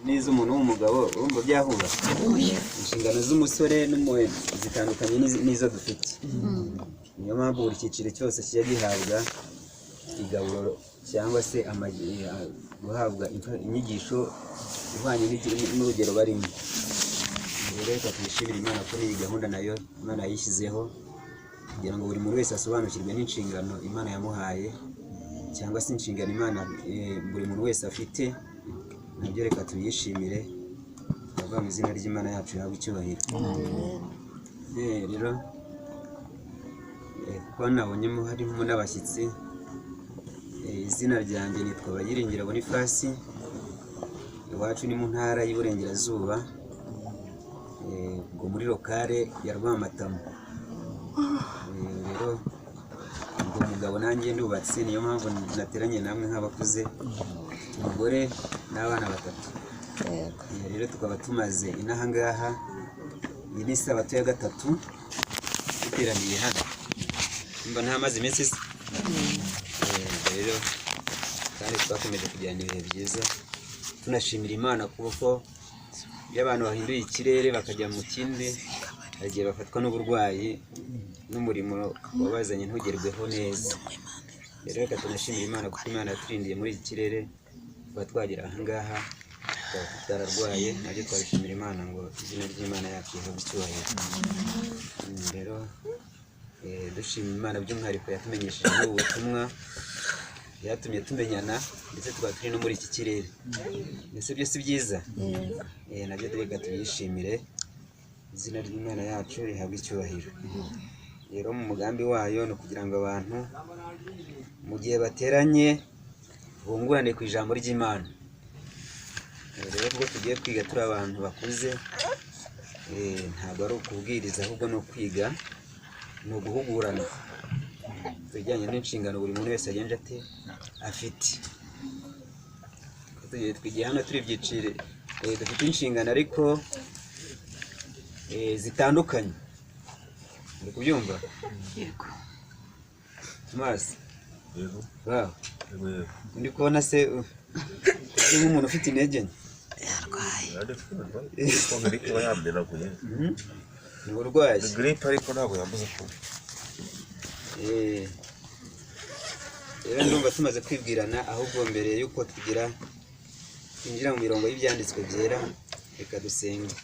N'iz'umuntu w'umugabo urumva byahura? Inshingano z'umusore zitandukanye n'izo dufite. Niyo mpamvu buri cyiciro cyose kijya gihabwa igaburo cyangwa se guhabwa inyigisho ihwanye n'urugero barimo. Rero reka tuyishimire Imana ko n'iyi gahunda nayo Imana yayishyizeho kugira ngo buri muntu wese asobanukirwe n'inshingano Imana yamuhaye, cyangwa se inshingano Imana buri muntu wese afite. Nabyo reka tuyishimire, turavuga mu izina ry'Imana yacu ihabwe icyubahiro. Rero kuko nabonyemo harimo n'abashyitsi, izina ryanjye nitwa Bayiringira Bonifasi, iwacu ni mu ntara y'Iburengerazuba, ubwo muri locale ya Rwamatamu. Rero ubwo mugabo nanjye ndubatse, niyo mpamvu nateranye namwe nk'abakuze, umugore n'abana batatu. Rero tukaba tumaze inaha ngaha, iyi ni isabato ya gatatu duteraniye hano, mba ntamaze iminsi isa. Rero kandi twakomeje kugirana ibihe byiza, tunashimira Imana kuko iyo abantu bahinduye ikirere bakajya mu kindi, hari igihe bafatwa n'uburwayi n'umurimo wabazanye ntugerweho neza. Rero reka tunashimire Imana kuko Imana yaturindiye muri iki kirere, tuba twagera aha ngaha tukaba tutararwaye, nabyo twabishimira Imana ngo izina ry'Imana yacu rihabwe icyubahiro. Rero dushima Imana by'umwihariko yatumenyesheje n'ubu butumwa, byatumye tumenyana ndetse tukaba turi no muri iki kirere. Mbese byo si byiza? Nabyo reka tubyishimire, izina ry'Imana yacu rihabwe icyubahiro. Rero mu mugambi wayo ni ukugira ngo abantu mu gihe bateranye bungurane ku ijambo ry'Imana. Rero kuko tugiye kwiga turi abantu bakuze, ntabwo ari ukubwiriza ahubwo ni ukwiga, ni uguhugurana ku bijyanye n'inshingano buri muntu wese agenda ate afite. Tugiye twigiye hano turi ibyiciro, dufite inshingano ariko zitandukanye. Uri kubyumva? Yego. Tomasi? Yego. Wow. Yego, yego. Ndi kubona se uri nk'umuntu ufite intege nke. Yarwaye. Ariko grippe iba yamenaguye. Ni uburwayi. Ni grippe ariko ntabwo yambuza kuba. Rero ndumva tumaze kwibwirana, ahubwo mbere y'uko tugira twinjira mu mirongo y'ibyanditswe byera, reka dusenge.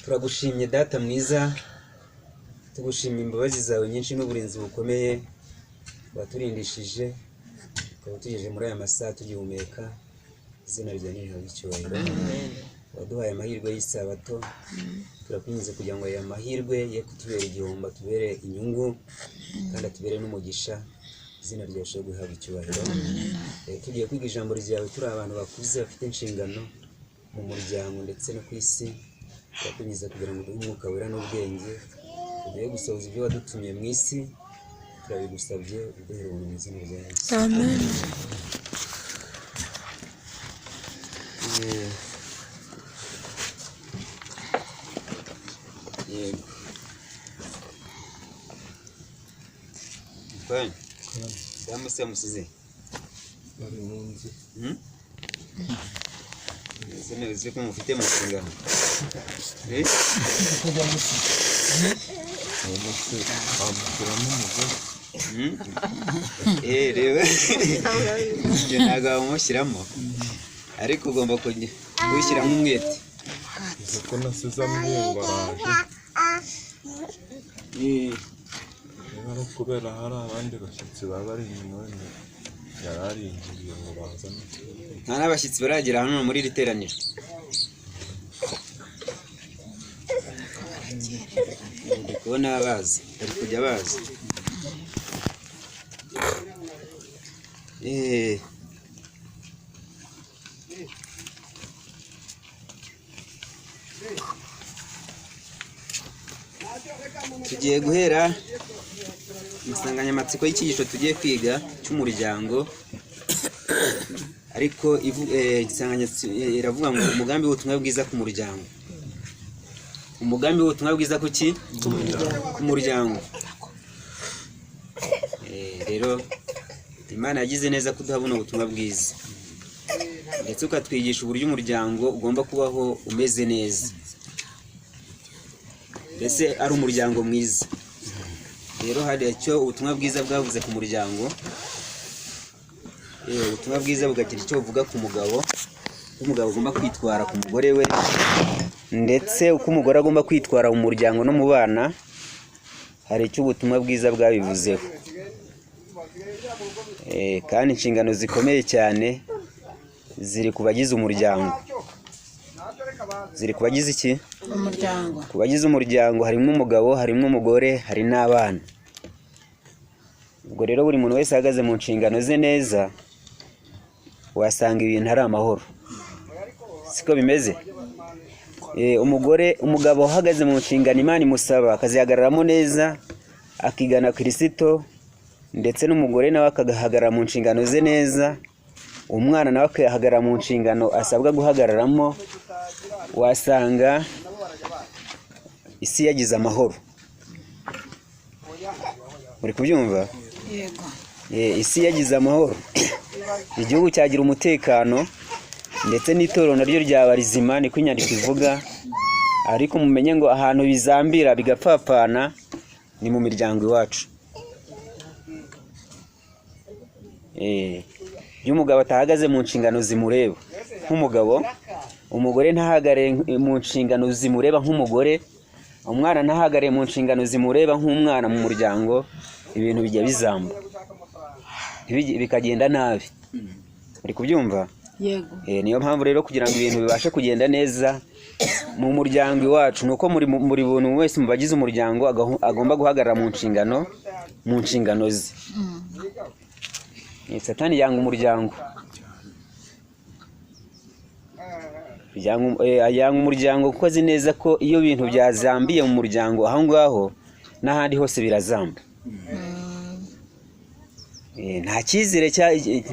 Turagushimye Data mwiza, tugushimye imbabazi zawe nyinshi n'uburinzi bukomeye waturindishije, tukaba tugejeje muri aya masaha tugihumeka. Izina ryawe nirihabwe icyubahiro. Waduhaye amahirwe y'isabato, turakwinginze kugira ngo aya mahirwe ye kutubera igihombo, atubere inyungu kandi atubere n'umugisha. Izina ryawe rishobore guhabwa icyubahiro. Tugiye kwiga ijambo ryawe turi abantu bakuze bafite inshingano mu muryango ndetse no ku isi. Turakwinginze kugira ngo uduhe umwuka wera n'ubwenge, tugiye gusohoza ibyo wadutumye mu isi. Turabigusabye uduhere ubuntu mu izina rya Yesu. Amen. Yego. Kwani? Damu se yamusize? Bari mu nzu. Ese neza ko mufite mu nshingano? Bamushyiramo umugore. Reba. Ibyo ntabwo wamushyiramo, ariko ugomba kujya kubishyiramo umwete. Uzi ko nasize ambwiye ngo araje. Niba ari ukubera hari abandi bashyitsi baba bari inyuma, wenda yari arindiriye ngo bazane. Nta n'abashyitsi baragera hano muri iri teraniro. Ndi kubona baza, bari kujya baza. Tugiye guhera insanganyamatsiko y'icyigisho tugiye kwiga cy'umuryango, ariko insanganyamatsiko iravuga ngo umugambi w'ubutumwa bwiza ku muryango. Umugambi w'ubutumwa bwiza ku ki? Ku muryango. Rero Imana yagize neza kuduha buno butumwa bwiza, ndetse ukatwigisha uburyo umuryango ugomba kubaho umeze neza, mbese ari umuryango mwiza. Rero hari icyo ubutumwa bwiza bwavuze ku muryango. Ubutumwa bwiza bugagira icyo buvuga ku mugabo, uko umugabo agomba kwitwara ku mugore we, ndetse uko umugore agomba kwitwara mu muryango no mu bana. Hari icyo ubutumwa bwiza bwabivuzeho. Kandi inshingano zikomeye cyane ziri ku bagize umuryango. Ziri ku bagize iki? Umuryango. Ku bagize umuryango harimo umugabo, harimo umugore, hari n'abana. Ubwo rero buri muntu wese ahagaze mu nshingano ze neza, wasanga ibintu ari amahoro. Siko bimeze? Umugore, umugabo uhagaze mu nshingano Imana imusaba akazihagararamo neza, akigana Kirisito, ndetse n'umugore nawe akagahagarara mu nshingano ze neza, umwana nawe akahagarara mu nshingano asabwa guhagararamo, wasanga isi yagize amahoro. Muri kubyumva? Yego. Isi yagize amahoro, igihugu cyagira umutekano, ndetse n'itorero naryo ryaba rizima, niko inyandiko ivuga. Ariko mumenye ngo ahantu bizambira bigapfapfana ni mu miryango iwacu. Iyo umugabo atahagaze mu nshingano zimureba nk'umugabo, umugore ntahagare mu nshingano zimureba nk'umugore, umwana ntahagare mu nshingano zimureba nk'umwana mu muryango, ibintu bijya bizamba bikagenda nabi. Uri kubyumva? Yego. Niyo mpamvu rero kugira ngo ibintu bibashe kugenda neza mu muryango iwacu, nuko muri muntu wese mu bagize umuryango agomba guhagarara mu nshingano ze. Satani yanga umuryango. Yanga umuryango kuko azi neza ko iyo ibintu byazambiye mu muryango aho ngaho n'ahandi hose birazamba. Nta cyizere,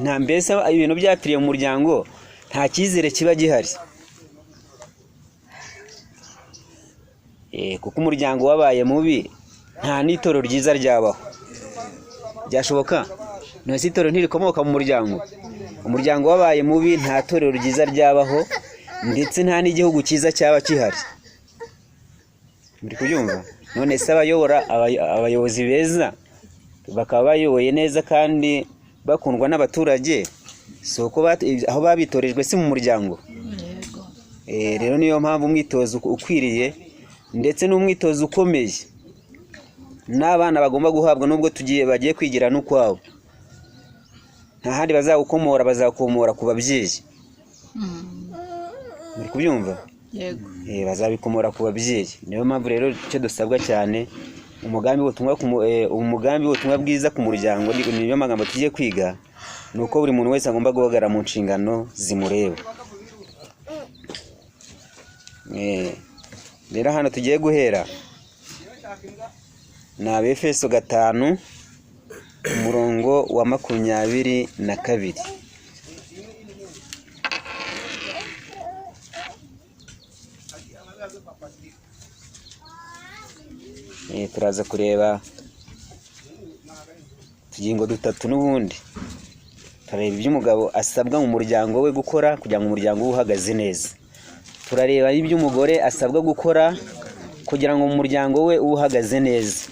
nta, mbese ibintu byapfiriye mu muryango nta cyizere kiba gihari. Kuko umuryango wabaye mubi nta n'itorero ryiza ryabaho. Byashoboka? None se itorero ntirikomoka mu muryango? Umuryango wabaye mubi nta torero ryiza ryabaho, ndetse nta n'igihugu cyiza cyaba gihari. Muri kubyumva? None se abayobora, abayobozi beza bakaba bayoboye neza kandi bakundwa n'abaturage, si uko aho babitorejwe si mu muryango? Yego. Rero niyo mpamvu umwitozo ukwiriye, ndetse n'umwitozo ukomeye n'abana bagomba guhabwa, nubwo bagiye kwigira n'ukwabo, nta handi bazawukomora, bazakomora ku babyeyi. Muri kubyumva? Yego. Bazabikomora ku babyeyi. Niyo mpamvu rero icyo dusabwa cyane, umugambi w'ubutumwa bwiza ku muryango, niyo magambo tugiye kwiga, ni uko buri muntu wese agomba guhagarara mu nshingano zimureba. Rero hano tugiye guhera ni Abefeso 5 umurongo wa 22. Turaza kureba utugingo dutatu n'ubundi. Turareba ibyo umugabo asabwa mu muryango we gukora kugira ngo umuryango we uhagaze neza. Turareba ibyo umugore asabwa gukora kugira ngo umuryango we uhagaze neza,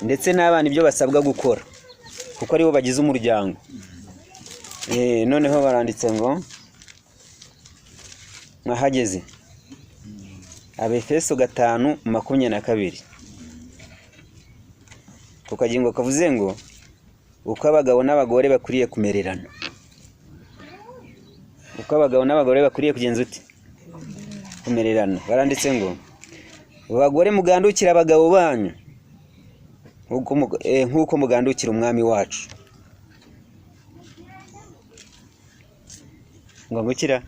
ndetse n'abana ibyo basabwa gukora kuko aribo bagize umuryango. Noneho baranditse ngo mwahageze. Abefeso 5:22. Ku kagingo kavuze ngo uko abagabo n'abagore bakwiriye kumererana. Uko abagabo n'abagore bakwiriye kugenza uti? Kumererana. Baranditse ngo bagore mugandukira abagabo banyu nk'uko mugandukira umwami wacu. Ngo ngukira?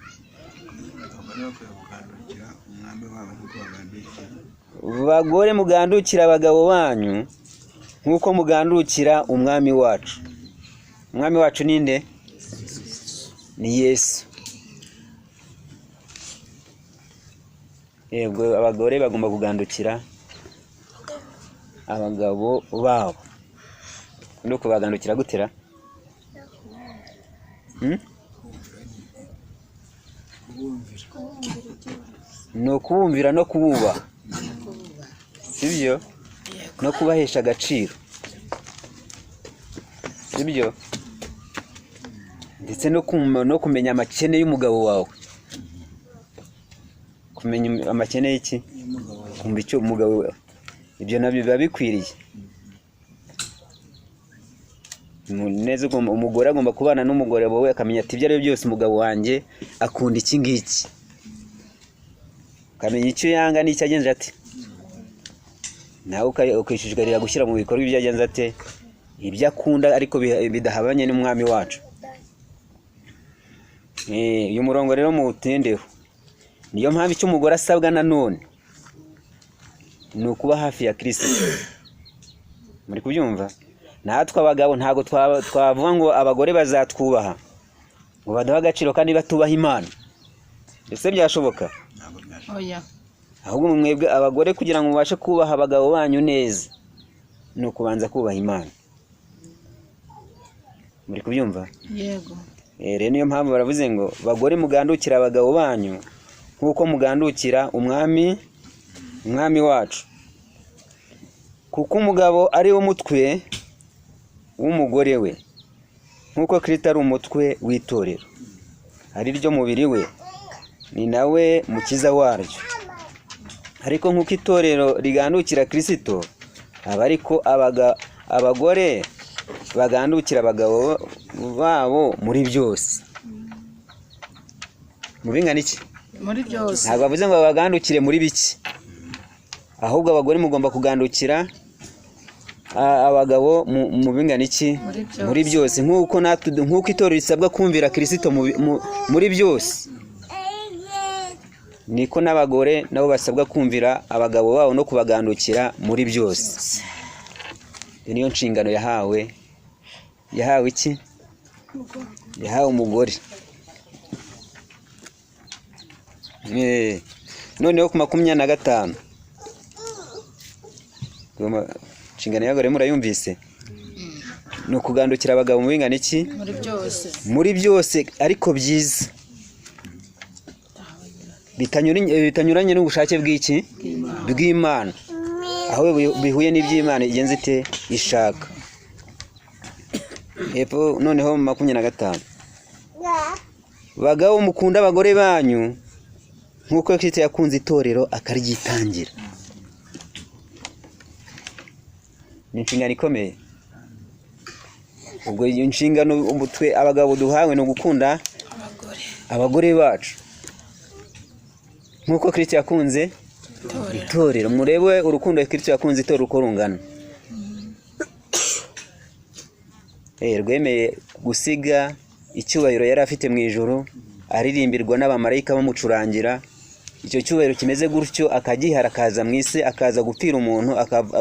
Bagore mugandukira abagabo banyu nk'uko mugandukira umwami wacu. Umwami wacu ninde? Ni Yesu. Yego, abagore bagomba kugandukira abagabo babo. No kubagandukira gutera? Hmm? Ni ukubumvira no kububaha, sibyo? No kubahesha agaciro, sibyo? Ndetse no kumenya amakene y'umugabo wawe. Kumenya amakene y'iki? Kumva icyo umugabo, ibyo nabyo biba bikwiriye. Neza umugore agomba kubana n'umugore we akamenya ati ibyo ari byo byose umugabo wanjye akunda iki ngiki, ukamenya icyo yanga n'icyo agenza ate, nawe ukishishikarira gushyira mu bikorwa ibyo agenza ate, ibyo akunda ariko bidahabanye n'umwami wacu. Uyu murongo rero muwutindeho. Niyo mpamvu icyo umugore asabwa nanone ni ukuba hafi ya Kristo. Muri kubyumva? Natwe abagabo ntabwo twavuga ngo abagore bazatwubaha ngo baduhe agaciro kandi batubaha Imana. Ese byashoboka? Oya. Ahubwo mwebwe abagore kugira ngo mubashe kubaha abagabo banyu neza ni ukubanza kubaha Imana. Muri kubyumva? Yego. Rero niyo mpamvu baravuze ngo bagore mugandukira abagabo banyu nk'uko mugandukira umwami wacu, kuko umugabo ari wo mutwe w'umugore we, nk'uko Kristo ari umutwe w'itorero, ari ryo mubiri we, ni nawe mukiza waryo. Ariko nk'uko itorero rigandukira Kristo, aba ariko abagore bagandukira abagabo babo muri byose. Mu bingana iki? Muri byose. Ntabwo bavuze ngo babagandukire muri bike, ahubwo abagore mugomba kugandukira abagabo mu bingana iki? Muri byose. Muri byose. Nk'uko natwe, nk'uko itorero risabwa kumvira Kristo muri byose, niko n'abagore nabo basabwa kumvira abagabo babo no kubagandukira muri byose. Iyo niyo nshingano yahawe iki? Yahawe umugore. Noneho ku 25, inshingano y'abagore murayumvise, ni ukugandukira abagabo mu bingana iki? Muri byose. Muri byose, ariko byiza, bitanyuranye n'ubushake bw'iki? Bw'Imana, aho bihuye n'iby'Imana igenza ite? Ishaka. Hepfo noneho 25, bagabo mukunda abagore banyu nk'uko Kristo yakunze itorero akaryitangira. Ni inshingano ikomeye. Ubwo iyo nshingano twe abagabo duhawe ni ugukunda abagore bacu nk'uko Kristo yakunze itorero. Murebe urukundo Kristo yakunze itorero uko rungana. Rwemeye gusiga icyubahiro yari afite mu ijuru, aririmbirwa n'abamarayika bamucurangira. Icyo cyubahiro kimeze gutyo akagihara, akaza mu isi, akaza gupfira umuntu,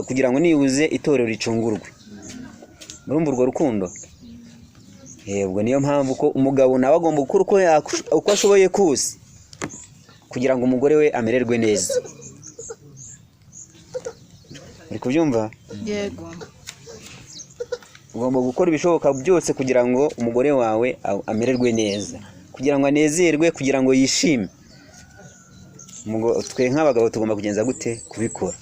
kugira ngo nibuze itorero ricungurwe. Murumva urwo rukundo? Ubwo niyo mpamvu ko umugabo nawe agomba gukora uko ashoboye kose kugira ngo umugore we amererwe neza. Uri kubyumva? Yego. Ugomba gukora ibishoboka byose kugira ngo umugore wawe amererwe neza, kugira ngo anezerwe, kugira ngo yishime. Twe nk'abagabo tugomba kugenza gute kubikora?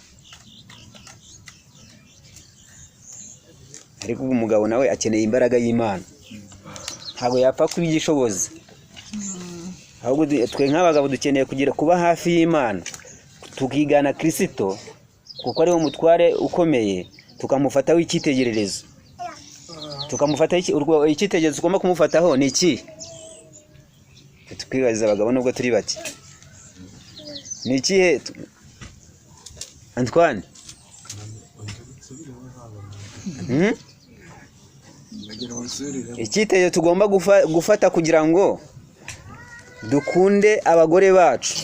Ariko umugabo nawe akeneye imbaraga y'Imana, ntabwo yapfa kubyishoboza. Ahubwo twe nk'abagabo dukeneye kugira kuba hafi y'Imana, tukigana Kristo kuko ariwe mutware ukomeye, tukamufataho icyitegererezo. Tukamufataho icyitegererezo tugomba kumufataho ni iki? Tukwibaza abagabo nubwo turi bake. Ni ikihe? Antoine? Icyitegererezo tugomba gufata kugira ngo dukunde abagore bacu.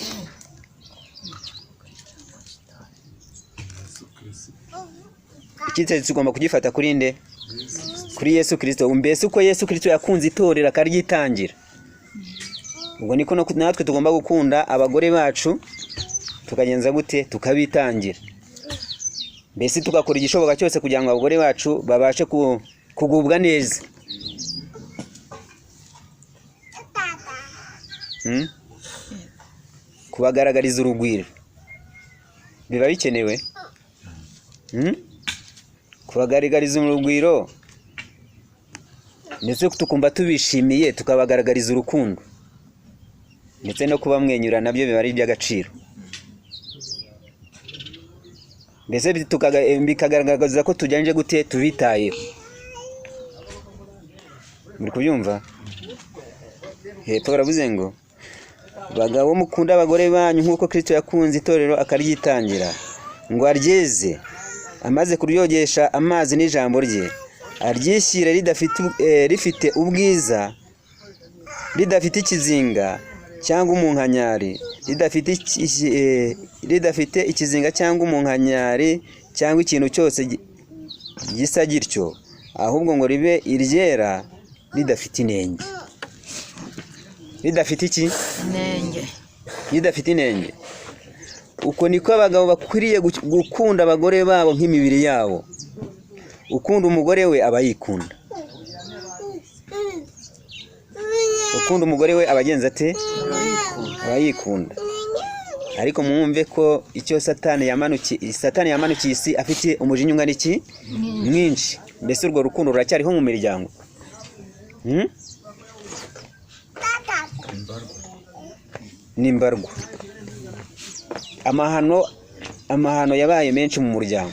Icyitegererezo tugomba kugifata kuri nde? Kuri Yesu Kristo. Mbese uko Yesu Kristo yakunze itorero akaryitangira, ubwo niko natwe tugomba gukunda abagore bacu, tukagenza gute? Tukabitangira. Mbese tugakora igishoboka cyose kugira ngo abagore bacu babashe kugubwa neza. Hmm? Kubagaragariza urugwiro biba bikenewe. Hmm? Kubagaragariza urugwiro, ndetse tukumva tubishimiye, tukabagaragariza urukundo, ndetse no kubamwenyura nabyo biba ari iby'agaciro. Mbese bikagaragaza ko tujyanye gute, tubitayeho. Muri kubyumva? Hepfo baravuze ngo: "Bagabo, mukunda abagore banyu nk'uko Kristo yakunze itorero akaryitangira, ngo aryeze amaze kuryogesha amazi n'ijambo rye, aryishyire rifite ubwiza, ridafite ikizinga cyangwa umunkanyari, ridafite ikizinga cyangwa umunkanyari cyangwa ikintu cyose gisa gityo, ahubwo ngo ribe iryera ridafite inenge." Ridafite iki? Inenge. Ridafite inenge. Uko niko abagabo bakwiriye gukunda abagore babo nk'imibiri yabo. Ukunda umugore we aba yikunda. Ukunda umugore we aba agenza ate? Aba yikunda. Ariko mwumve ko icyo Satani yamanukiye isi afite umujinya ungana iki? Mwinshi. Mbese urwo rukundo ruracyariho mu miryango? Hmm? Ni mbarwa. Amahano yabaye menshi mu muryango.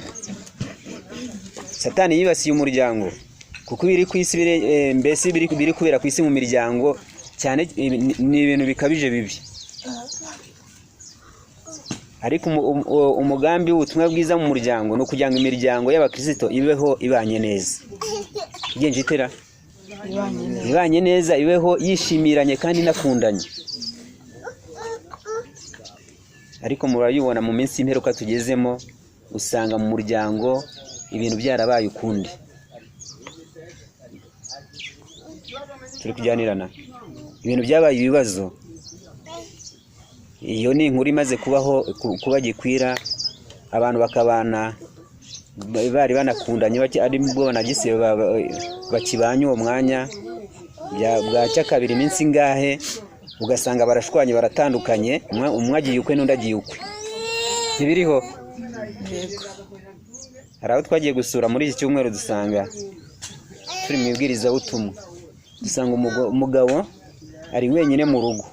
Satani yibasiye umuryango, kuko ibiri ku isi mbese biri kubera ku isi mu miryango cyane, ni ibintu bikabije bibi. Ariko umugambi w'ubutumwa bwiza mu muryango ni ukugira ngo imiryango y'abakristo ibeho ibanye neza, igenje itera Ibanye neza. Ibanye neza, ibeho yishimiranye kandi inakundanye. Ariko murabibona mu minsi y'imperuka tugezemo, usanga mu muryango ibintu byarabaye ukundi. Turi kujyanirana, ibintu byabaye ibibazo. Iyo ni inkuru imaze kubaho, kuba gikwira, abantu bakabana bari banakundanye, ari bwo banagise bakibanye uwo mwanya, bwacya kabiri iminsi ingahe ugasanga barashwanye, baratandukanye, umwe agiye ukwe n'undi agiye ukwe. Ntibiriho? Yego. Hari aho twagiye gusura muri iki cyumweru, dusanga turi mu ibwirizabutumwa, dusanga umugabo ari wenyine mu rugo.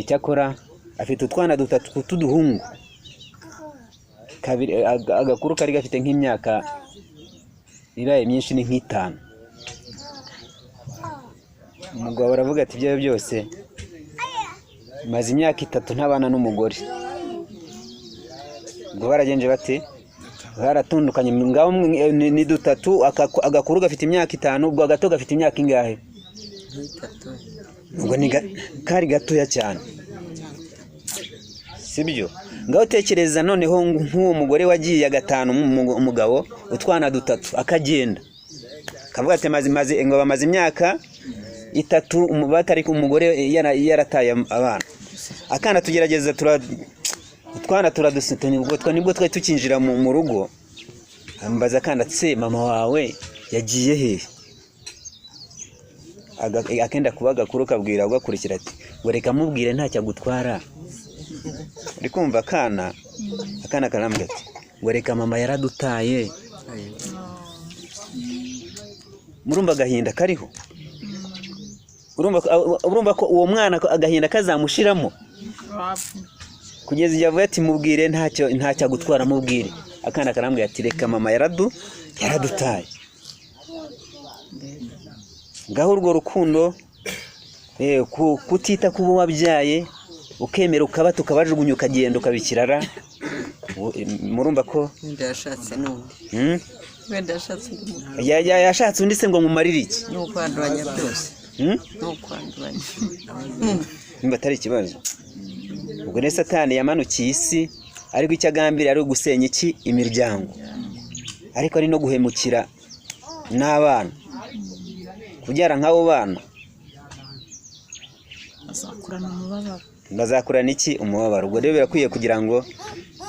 Cyakora afite utwana dutatu tw'uduhungu. Kabiri, agakuru kari gafite nk'imyaka ibaye myinshi ni nk'itanu. Umugabo aravuga ati: "Ibyo byose, maze imyaka 3 ntabana n'umugore." Ubwo baragenje bate? Baratundukanye. Ngaho ni dutatu, agakuru gafite imyaka 5, ubwo agato gafite imyaka ingahe? Ubwo ni kari gatoya cyane, sibyo? Ngaho tekereza noneho nk'uwo mugore wagiye agatanu umugabo, utwana dutatu, akagenda kavuga ati maze ngo bamaze imyaka 3 batari, umugore yarataye abana. Akana tugerageza utwana turadusita, nibwo twari tukinjira mu rugo. Ambaza akana ati: "Se mama wawe yagiye hehe?" Akenda kuba gakuru kabwira ugakurikira ati: "Ngo reka mubwire, ntacyo agutwara." Uri kumva akana karambwira ati: "Ngo reka, mama yaradutaye." Murumva agahinda kariho? Urumva ko uwo mwana agahinda kazamushiramo? Wapi. Kugeza igihe avuye ati: "Mubwire, ntacyo agutwara, mubwire." Akana karambwira ati: "Reka, mama yaradutaye." Ngaho urwo rukundo, kutita ku bo wabyaye, ukemera ukabata, ukabajugunya, ukagenda ukabikirara. Murumva ko Wenda yashatse n'undi. Hmm? Wenda yashatse undi mugabo. Yashatse undi se ngo mumarire iki? Ni ukwanduranya byose. Hmm? Ni ukwanduranya. Nimba atari ikibazo. Ubwo rero Satani yamanukiye isi, ariko icyo agambiriye ari ugusenya iki? Imiryango. Ariko ari no guhemukira n'abana, kubyara nk'abo bana. Bazakurana umubabaro. Bazakurana iki? Umubabaro. Ubwo rero birakwiye kugira ngo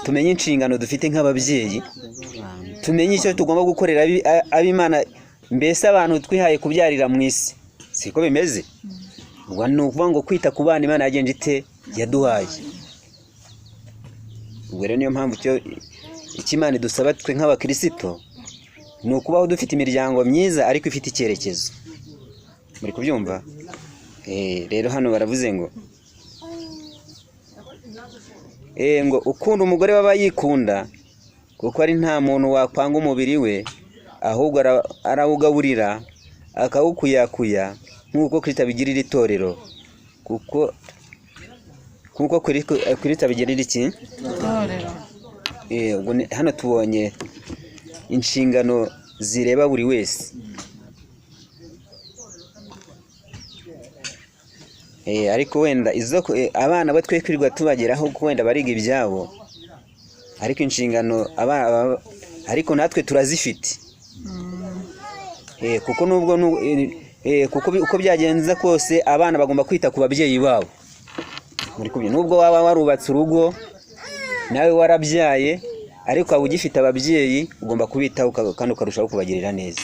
tumenye inshingano dufite nk'ababyeyi, tumenye icyo tugomba gukorera ab'Imana, mbese abantu twihaye kubyarira mu isi. Siko bimeze? Ubwo ni ukuvuga ngo kwita ku bana Imana yagenje ite? Yaduhaye. Ubwo rero niyo mpamvu icyo Imana idusaba twe nk'abakirisito ni ukubaho dufite imiryango myiza ariko ifite icyerekezo. Muri kubyumva? Rero hano baravuze ngo ngo ukunda umugore waba yikunda, kuko ari nta muntu wakwanga umubiri we, ahubwo arawugaburira akawukuyakuya nk'uko Kristo abigirira itorero, kuko nk'uko Kristo abigirira iki? Itorero. Ubwo hano tubonye inshingano zireba buri wese. Ariko wenda izo abana bo twe kwirirwa tubageraho kuko wenda bariga ibyabo, ariko inshingano ariko natwe turazifite. Kuko nubwo kuko uko byagenze kose abana bagomba kwita ku babyeyi babo. Muri kubyo nubwo waba warubatse urugo nawe warabyaye, ariko waba ugifite ababyeyi ugomba kubitaho kandi ukarushaho kubagirira neza.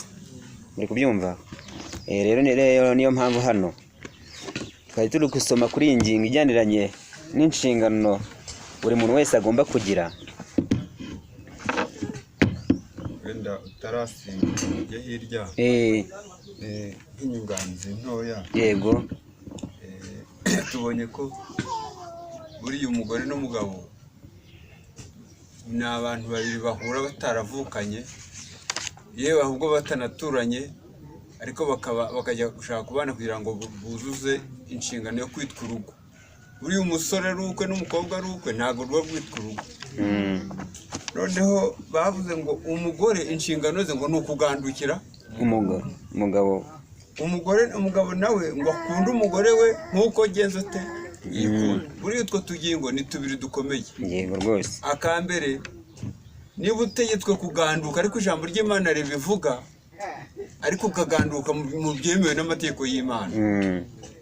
Muri kubyumva? Rero niyo mpamvu hano twari turi gusoma kuri iyi ngingo ijyaniranye n'inshingano buri muntu wese agomba kugira. Wenda utarasimbuka ujye hirya. Nk'inyunganizi ntoya. Yego. Tubonye ko buriya umugore n'umugabo ni abantu babiri bahura bataravukanye, yewe ahubwo batanaturanye, ariko bakajya gushaka kubana kugira ngo buzuze inshingano yo kwitwa urugo. Buriya umusore ari ukwe n'umukobwa ari ukwe ntabwo ruba rwitwa urugo. Noneho bavuze ngo umugore inshingano ze ngo ni ukugandukira umugabo. Umugabo nawe ngo akunde umugore we nk'uko genza ate yikunda. Buriya utwo tugingo ni tubiri dukomeye. Yego rwose. Akambere, niba utegetswe kuganduka ariko ijambo ry'Imana ribivuga, ariko ukaganduka mu byemewe n'amategeko y'Imana.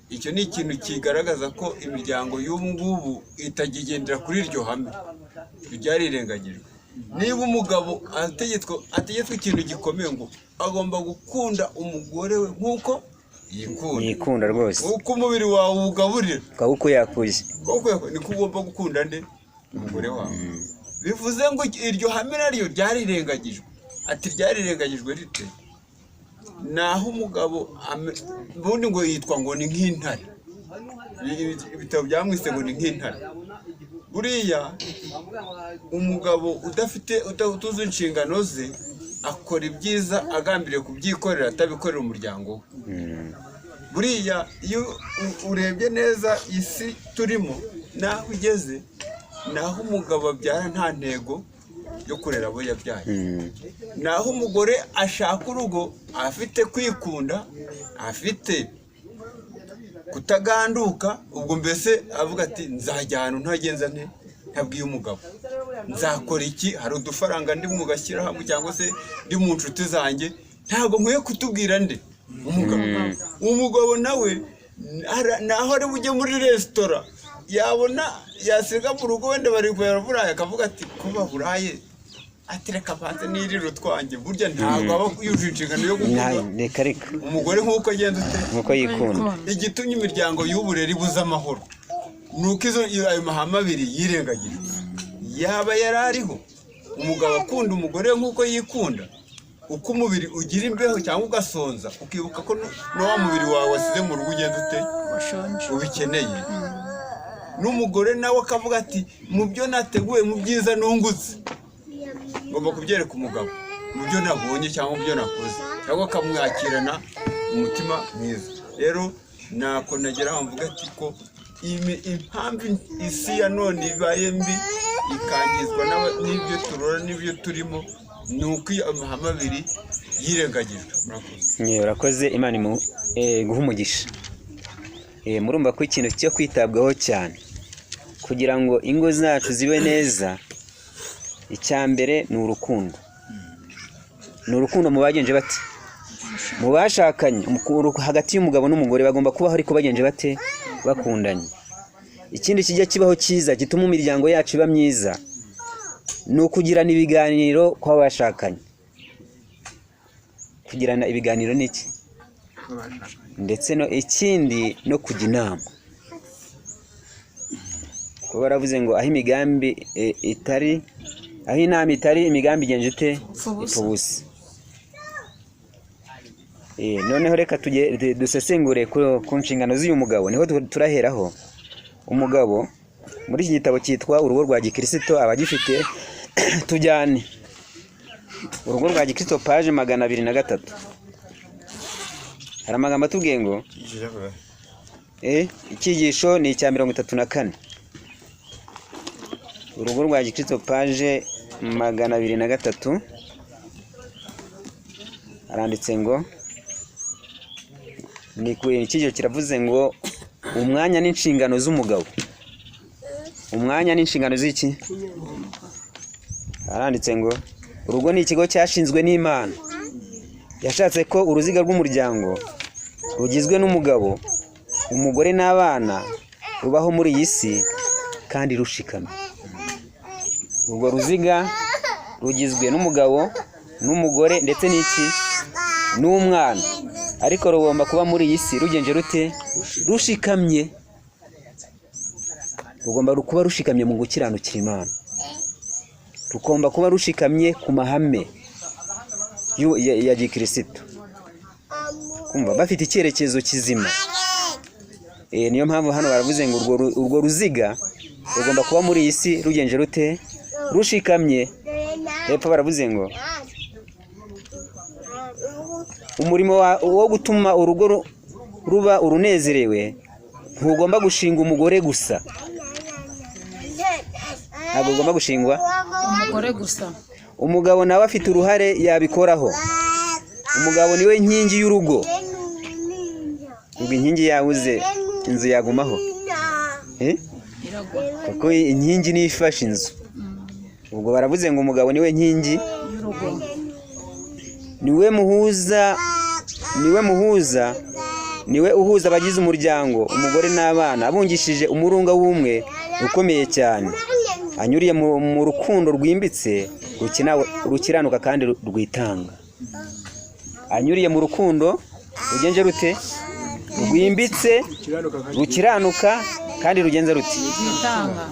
Icyo ni ikintu kigaragaza ko imiryango y'ubu ngubu itakigendera kuri iryo hame, byarirengagijwe. Niba umugabo ategetswe ikintu gikomeye ngo agomba gukunda umugore we nk'uko yikunda. Yikunda rwose. Nk'uko umubiri wawe uwugaburira. Ukawukuyakuye. Niko ugomba gukunda nde? Umugore wawe. Bivuze ngo iryo hame naryo ryarirengagijwe. Ati ryarirengagijwe rite? Naho umugabo ubundi ngo yitwa ngo ni nk'intare. Ibitabo byamwise ngo ni nk'intare. Buriya umugabo udafite utuzi inshingano ze akora ibyiza agambiriye kubyikorera atabikorera umuryango we. Buriya iyo urebye neza isi turimo naho igeze, naho umugabo abyara nta ntego yo kurera abo yabyaye. Naho umugore ashaka urugo afite kwikunda, afite kutaganduka, ubwo mbese avuga ati nzajya ahantu ntagenza nte ntabwiye umugabo, nzakora iki, hari udufaranga ndi mu gashyirahamwe cyangwa se ndi mu nshuti zanjye, ntabwo nkwiye kutubwira nde umugabo. Umugabo nawe naho ari bujye muri resitora yabona yasiga mu rugo wenda bari kuburaye akavuga ati kuba buraye ati reka mbanze nirire utwanjye. Burya ntabwo aba yujuje inshingano yo gukunda umugore nk'uko agenda ute nk'uko yikunda. Igitumye imiryango y'ubu rero ibuze amahoro ni uko ayo mahame abiri yirengagijwe. Yaba yari ariho umugabo akunda umugore nk'uko yikunda, uko umubiri ugira imbeho cyangwa ugasonza ukibuka ko wa mubiri wawe wasize mu rugo ugenda ute ubikeneye, n'umugore nawe akavuga ati mu byo nateguye mu byiza nungutse ngomba kubyereka umugabo mu byo nabonye cyangwa mu byo nakoze, cyangwa akamwakirana umutima mwiza. Rero nako nagera aho mvuga ati ko impamvu isi ya none ibaye mbi ikangizwa n'ibyo turora n'ibyo turimo ni uko amahame abiri yirengagijwe. Murakoze. Imana iguhe umugisha. Murumva ko ikintu cyo kwitabwaho cyane kugira ngo ingo zacu zibe neza, icya mbere ni urukundo. Ni urukundo mu bagenje bate, mu bashakanye, hagati y'umugabo n'umugore bagomba kubaho ariko bagenje bate, bakundanye. Ikindi kijya kibaho cyiza gituma imiryango yacu iba myiza ni ukugirana ibiganiro kw'abashakanye. Kugirana ibiganiro ni iki? Ndetse no ikindi no kujya inama, kuba baravuze ngo aho imigambi itari, aho inama itari, imigambi igenje ite? Ipfa ubusa. Ipfa ubusa. Noneho reka dusesengure ku nshingano z'uyu mugabo, niho turaheraho. Umugabo muri iki gitabo cyitwa Urugo rwa Gikirisito, abagifite tujyane Urugo rwa Gikirisito, page 203, hari amagambo atubwiye ngo icyigisho ni icya 34. Urugo rwa Gikirisito, page 203, haranditse ngo ni ku icyigisho kiravuze ngo umwanya n'inshingano z'umugabo. Umwanya n'inshingano z'iki? Haranditse ngo urugo ni ikigo cyashinzwe n'Imana. Yashatse ko uruziga rw'umuryango rugizwe n'umugabo, umugore n'abana rubaho muri iyi si kandi rushikamye. Urwo ruziga rugizwe n'umugabo n'umugore ndetse n'iki? N'umwana. Ariko rugomba kuba muri iyi si rugenje rute? Rushikamye. Rugomba kuba rushikamye mu gukiranukira Imana, rugomba kuba rushikamye ku mahame ya gikirisitu, kumva bafite icyerekezo kizima. Niyo mpamvu hano baravuze ngo urwo ruziga rugomba kuba muri iyi si rugenje rute? Rushikamye. Hepfo baravuze ngo umurimo wo gutuma urugo ruba urunezerewe ntugomba gushinga umugore gusa. Ntabwo ugomba gushingwa umugore gusa. Umugabo nawe afite uruhare yabikoraho. Umugabo niwe nkingi y'urugo. Ubwo inkingi yabuze, inzu yagumaho? Eh? Iragwa. Kuko inkingi niyo ifashe inzu. Ubwo baravuze ngo umugabo niwe nkingi y'urugo. Niwe muhuza, niwe muhuza, niwe uhuza abagize umuryango, umugore n'abana, abungishije umurunga w'ubumwe ukomeye cyane, anyuriye mu rukundo rwimbitse, rukiranuka kandi rwitanga. Anyuriye mu rukundo rugenje rute? Rwimbitse, rukiranuka kandi rugenze rute? Rwitanga.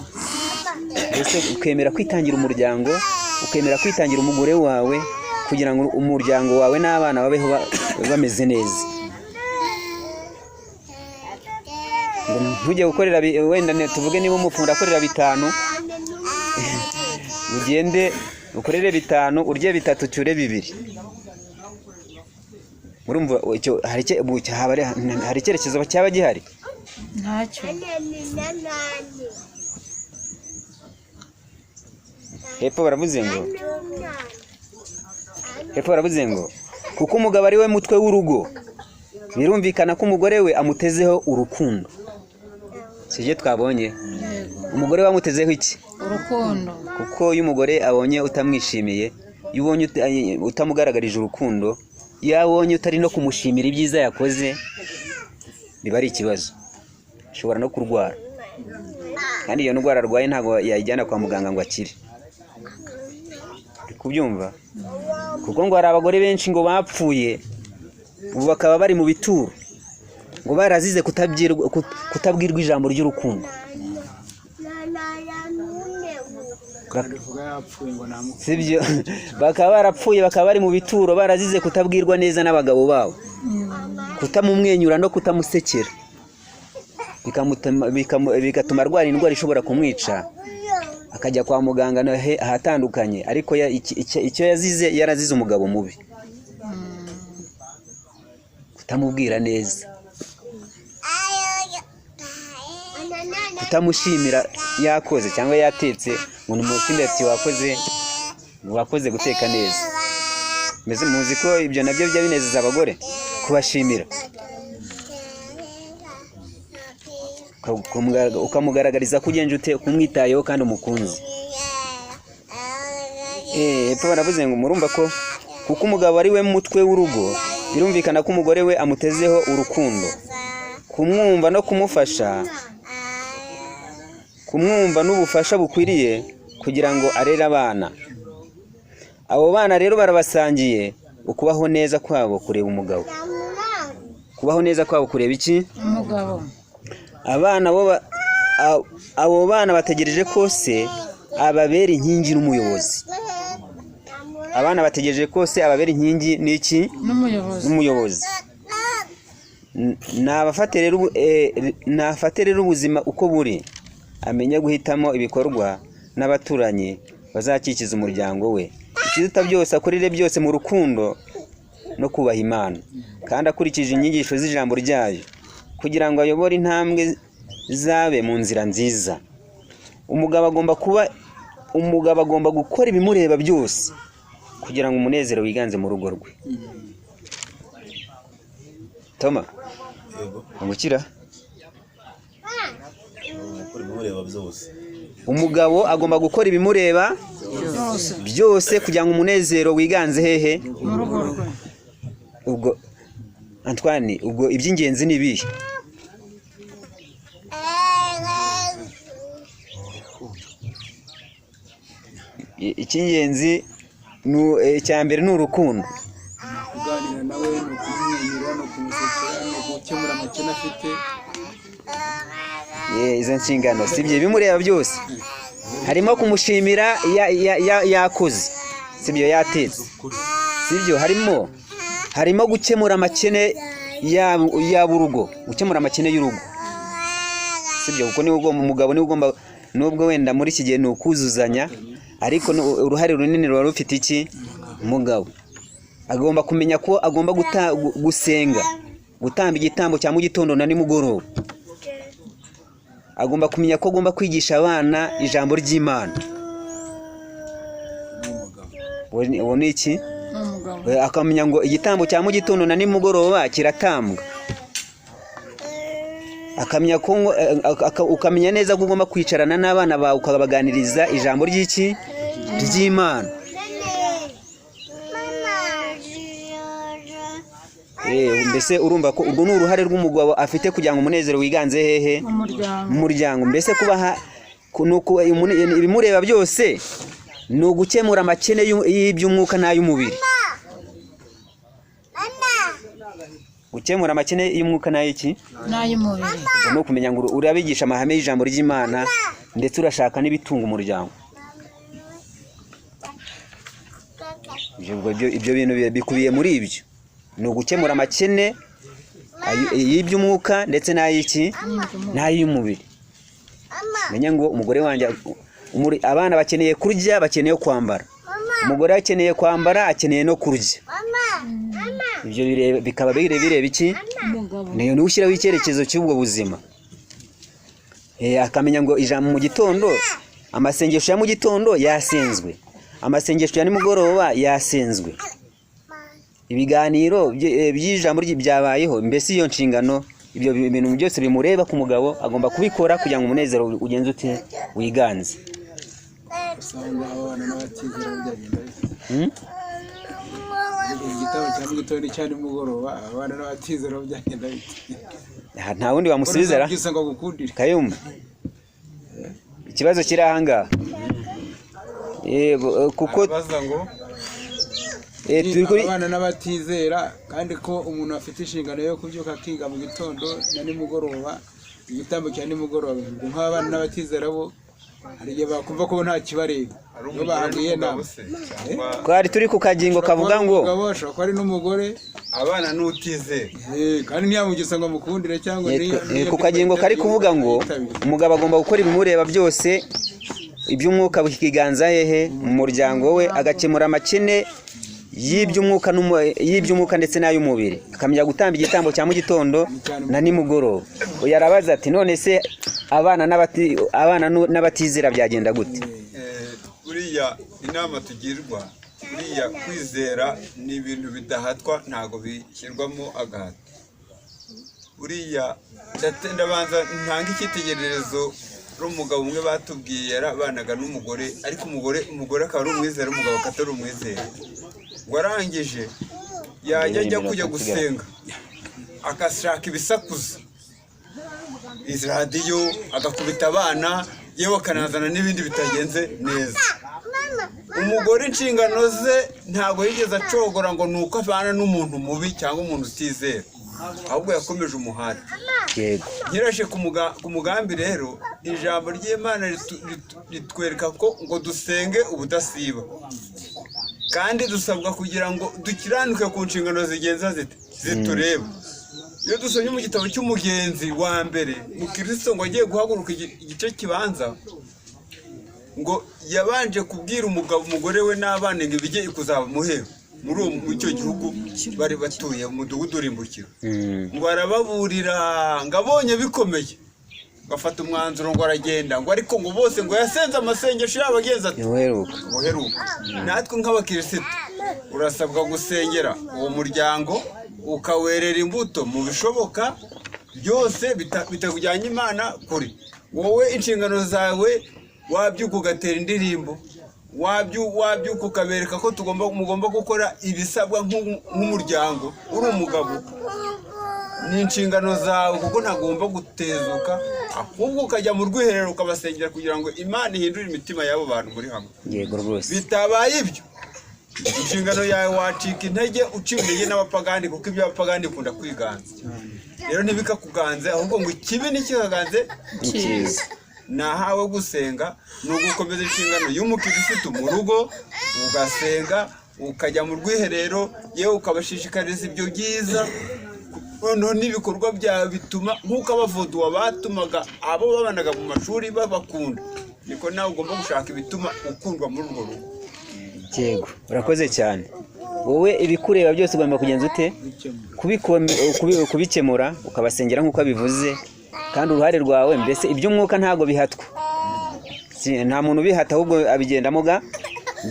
Mbese ukemera kwitangira umuryango, ukemera kwitangira umugore wawe kugira ngo umuryango wawe n'abana babeho bameze neza. Ngo ntujye gukorera wenda tuvuge niba umufundi akorera 5, ugende ukorere 5, urye 3, ucyure 2. Murumva icyo hari icyerekezo cyaba gihari? Ntacyo. Hepfo baravuze ngo, hepfo baravuze ngo kuko umugabo ari we mutwe w'urugo, birumvikana ko umugore we amutezeho urukundo. Si ibyo twabonye? Umugore we amutezeho iki? Urukundo. Kuko iyo umugore abonye utamwishimiye, iyo ubonye utamugaragarije urukundo, iyo abonye utari no kumushimira ibyiza yakoze, biba ari ikibazo. Ashobora no kurwara, kandi iyo ndwara arwaye ntabwo yayijyana kwa muganga ngo akire. Uri kubyumva? Kuko ngo hari abagore benshi ngo bapfuye, ubu bakaba bari mu bituro, ngo barazize kutabwirwa ijambo ry'urukundo. Sibyo? Bakaba barapfuye, bakaba bari mu bituro, barazize kutabwirwa neza n'abagabo babo, kutamumwenyura no kutamusekera, bigatuma arwara indwara ishobora kumwica, akajya kwa muganga ahatandukanye, ariko icyo yazize, yarazize umugabo mubi, kutamubwira neza, kutamushimira yakoze cyangwa yatetse, ngo nimushimire ati wakoze guteka neza. Mbese muzi ko ibyo nabyo bijya binezeza abagore, kubashimira, ukamugaragariza ko ugenje ute, kumwitayeho kandi umukunzi. Hepfo baravuze ngo murumva ko kuko umugabo ari we mutwe w'urugo, birumvikana ko umugore we amutezeho urukundo, kumwumva no kumufasha, kumwumva n'ubufasha bukwiriye kugira ngo arere abana. Abo bana rero barabasangiye ukubaho neza kwabo kureba umugabo. Kubaho neza kwabo kureba iki? Umugabo. Abana bo abo bana bategereje ko se ababera inkingi n'umuyobozi. Abana bategereje ko se ababera inkingi n'iki? N'umuyobozi. N'umuyobozi. Nafate rero ubuzima uko buri, amenye guhitamo ibikorwa n'abaturanyi bazakikiza umuryango we. Ikiruta byose, akorere byose mu rukundo no kubaha Imana, kandi akurikije inyigisho z'ijambo ryayo, kugira ngo ayobore intambwe zabe mu nzira nziza. Umugabo agomba gukora ibimureba byose kugira ngo umunezero wiganze mu rugo rwe. Toma. Yego. Ungukira. Gukora ibimureba byose. Umugabo agomba gukora ibimureba Byose. byose kugira ngo umunezero wiganze hehe? Mu rugo rwe. Ubwo Antoine, ubwo iby'ingenzi ni ibihe? Icy'ingenzi icya mbere ni urukundo. Kuganira nawe ni ukumwenyura, ni ukumusekera, ni ugukemura amakene afite. Izo nshingano si ibyo bimureba byose, harimo kumushimira yakoze, sibyo, yatetse, sibyo, harimo gukemura amakene y'urugo, gukemura amakene y'urugo, sibyo, kuko niwe ugomba, umugabo niwe ugomba, nubwo wenda muri iki gihe ni ukuzuzanya, ariko uruhare runini ruba rufite iki? Umugabo agomba kumenya ko agomba gusenga, gutamba igitambo cya mu gitondo na nimugoroba. Agomba kumenya ko agomba kwigisha abana ijambo ry'Imana. Uwo ni iki? N'umugabo. Akamenya ngo igitambo cya mu gitondo na nimugoroba kiratambwa. Akamenya ko ukamenya neza ko ugomba kwicarana n'abana bawe ukabaganiriza ijambo ry'iki? Ry'Imana. Mbese urumva ko urwo ni uruhare rw'umugabo afite kugira ngo umunezero wiganze hehe? Mu muryango. Mu muryango. Mbese kubaha ibimureba byose ni ugukemura amakene y'iby'umwuka n'ay'umubiri. Gukemura amakene y'umwuka n'ay'iki? N'ay'umubiri. Ubwo ni ukumenya ngo urabigisha amahame y'ijambo ry'Imana, ndetse urashaka n'ibitunga umuryango. Ibyo bintu bikubiye muri ibyo. Ni ugukemura amakene y'iby'umwuka ndetse n'ay'iki? N'ay'umubiri. Menya ngo umugore wanjye, abana bakeneye kurya, bakeneye kwambara. Umugore akeneye kwambara, akeneye no kurya. Ibyo bikaba bireba iki? Umugabo. Ni ushyiraho icyerekezo cy'ubwo buzima. Akamenya ngo ijambo mu gitondo, amasengesho ya mu gitondo yasenzwe, amasengesho ya nimugoroba yasenzwe, ibiganiro by'ijambo byabayeho. Mbese iyo nshingano, ibyo bintu byose bimureba ku mugabo agomba kubikora kugira ngo umunezero ugenze ute? Wiganze. Usanga abana n'abatizera byagenda bite? Igitabo cya mu gitondo cya nimugoroba, abana n'abatizera byagenda bite? Nta wundi wamusubiza ra? Byose ngo agukundire. Kayumba, ikibazo kiri aha ngaha. Kuko Arabaza ngo turi kuri abana n'abatizera, kandi ko umuntu afite inshingano yo kubyuka akiga mu gitondo na nimugoroba, igitambo cya nimugoroba. Ubwo nk'abana n'abatizera bo hari igihe bakumva ko nta kibareba, ari iyo umugore bahaguye n'umugabo inama. se cyangwa Twari turi ku kagingo kavuga ngo umugabo ashobora kuba ari n'umugore abana n'utizera. Kandi ntiyamugisa ngo amukundire cyangwa Ku kagingo kari kuvuga ngo umugabo agomba gukora ibimureba byose, iby'umwuka bikiganza hehe? Mu muryango we, agakemura amakene y'iby'umwuka y'iby'umwuka ndetse n'ay'umubiri, akamenya gutamba igitambo cya mu gitondo na nimugoroba. Uyu arabaza ati none se abana n'abatizera byagenda gute? Buriya inama tugirwa, buriya kwizera ni ibintu bidahatwa, ntabwo bishyirwamo agahato. Buriya ndabanza ntanga icyitegererezo n'umugabo umwe batubwiye yarabanaga n'umugore, ariko umugore akaba ari umwizera, umugabo akaba atari umwizera. Ngo arangije yajya ajya kujya gusenga agashaka ibisakuza, izi radiyo agakubita abana, yewe akanazana n'ibindi bitagenze neza. Umugore inshingano ze ntabwo yigeze acogora ngo ni uko abana n'umuntu mubi cyangwa umuntu utizera. Ahubwo yakomeje umuhate. Yego. Nyirashe ku mugambi rero, ijambo ry'Imana ritwereka ko ngo dusenge ubudasiba, kandi dusabwa kugira ngo dukiranuke ku nshingano zigenza zite zitureba. Iyo dusomye mu gitabo cy'Umugenzi wa mbere, Mukristo ngo agiye guhaguruka igice kibanza, ngo yabanje kubwira umugabo, umugore we n'abana ngo ibijye kuzaba muheho muri uwo muri icyo gihugu bari batuye, mu mudugudu urimbukiro. Ngo arababurira, ngo abonye bikomeye ngo afata umwanzuro, ngo aragenda, ngo ariko ngo bose ngo yasenze amasengesho yabo agenza ati Uheruka. Uheruka. Natwe nk'abakirisitu urasabwa gusengera uwo muryango, ukawerera imbuto mu bishoboka byose bitakujyanye Imana kure. Wowe inshingano zawe, wabyuka ugatera indirimbo, wabyuka ukabereka ko tugomba mugomba gukora ibisabwa nk'umuryango. Uri umugabo, ni inshingano zawe, kuko ntagomba gutezuka, ahubwo ukajya mu rwiherero ukabasengera kugira ngo Imana ihindure imitima y'abo bantu muri hamwe. Yego rwose. Bitabaye ibyo, inshingano yawe wacika intege, uciwe intege n'abapagani, kuko ibyo abapagani bikunda kwiganza. Rero ntibikakuganze, ahubwo ngo ikibi ntikikaganze. Icyiza. Nahawe gusenga ni ugukomeza inshingano y'umukirisitu mu rugo, ugasenga, ukajya mu rwiherero, yewe ukabashishikariza ibyo byiza. Noneho n'ibikorwa byawe bituma, nk'uko abavuduwa batumaga abo babanaga mu mashuri babakunda, niko nawe ugomba gushaka ibituma ukundwa muri urwo rugo. Yego, urakoze cyane. Wowe ibikureba byose ugomba kugenza ute? Kubikemura, ukabasengera nk'uko abivuze, kandi uruhare rwawe, mbese iby'umwuka ntabwo bihatwa. Nta muntu ubihata, ahubwo abigendamo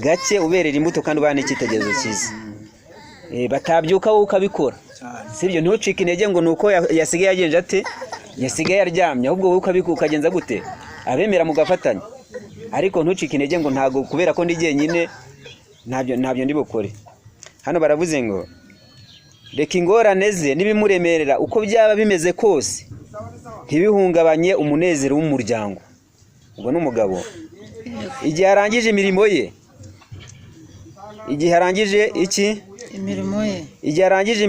gake, uberera imbuto kandi ubaha n'icyitegererezo cyiza. Batabyuka wowe ukabikora, sibyo? Ntucike intege ngo ni uko yasigaye agenje ate, yasigaye aryamye, ahubwo wowe ukabikora, ukagenza gute, abemera mugafatanya. Ariko ntucike intege ngo ntabwo kubera ko ndi jyenyine ntabyo ndi bukore. Hano baravuze ngo reka ingorane ze n'ibimuremerera uko byaba bimeze kose ntibihungabanye umunezero w'umuryango. Ubwo ni umugabo igihe arangije imirimo ye, igihe arangije iki? Imirimo ye. Igihe arangije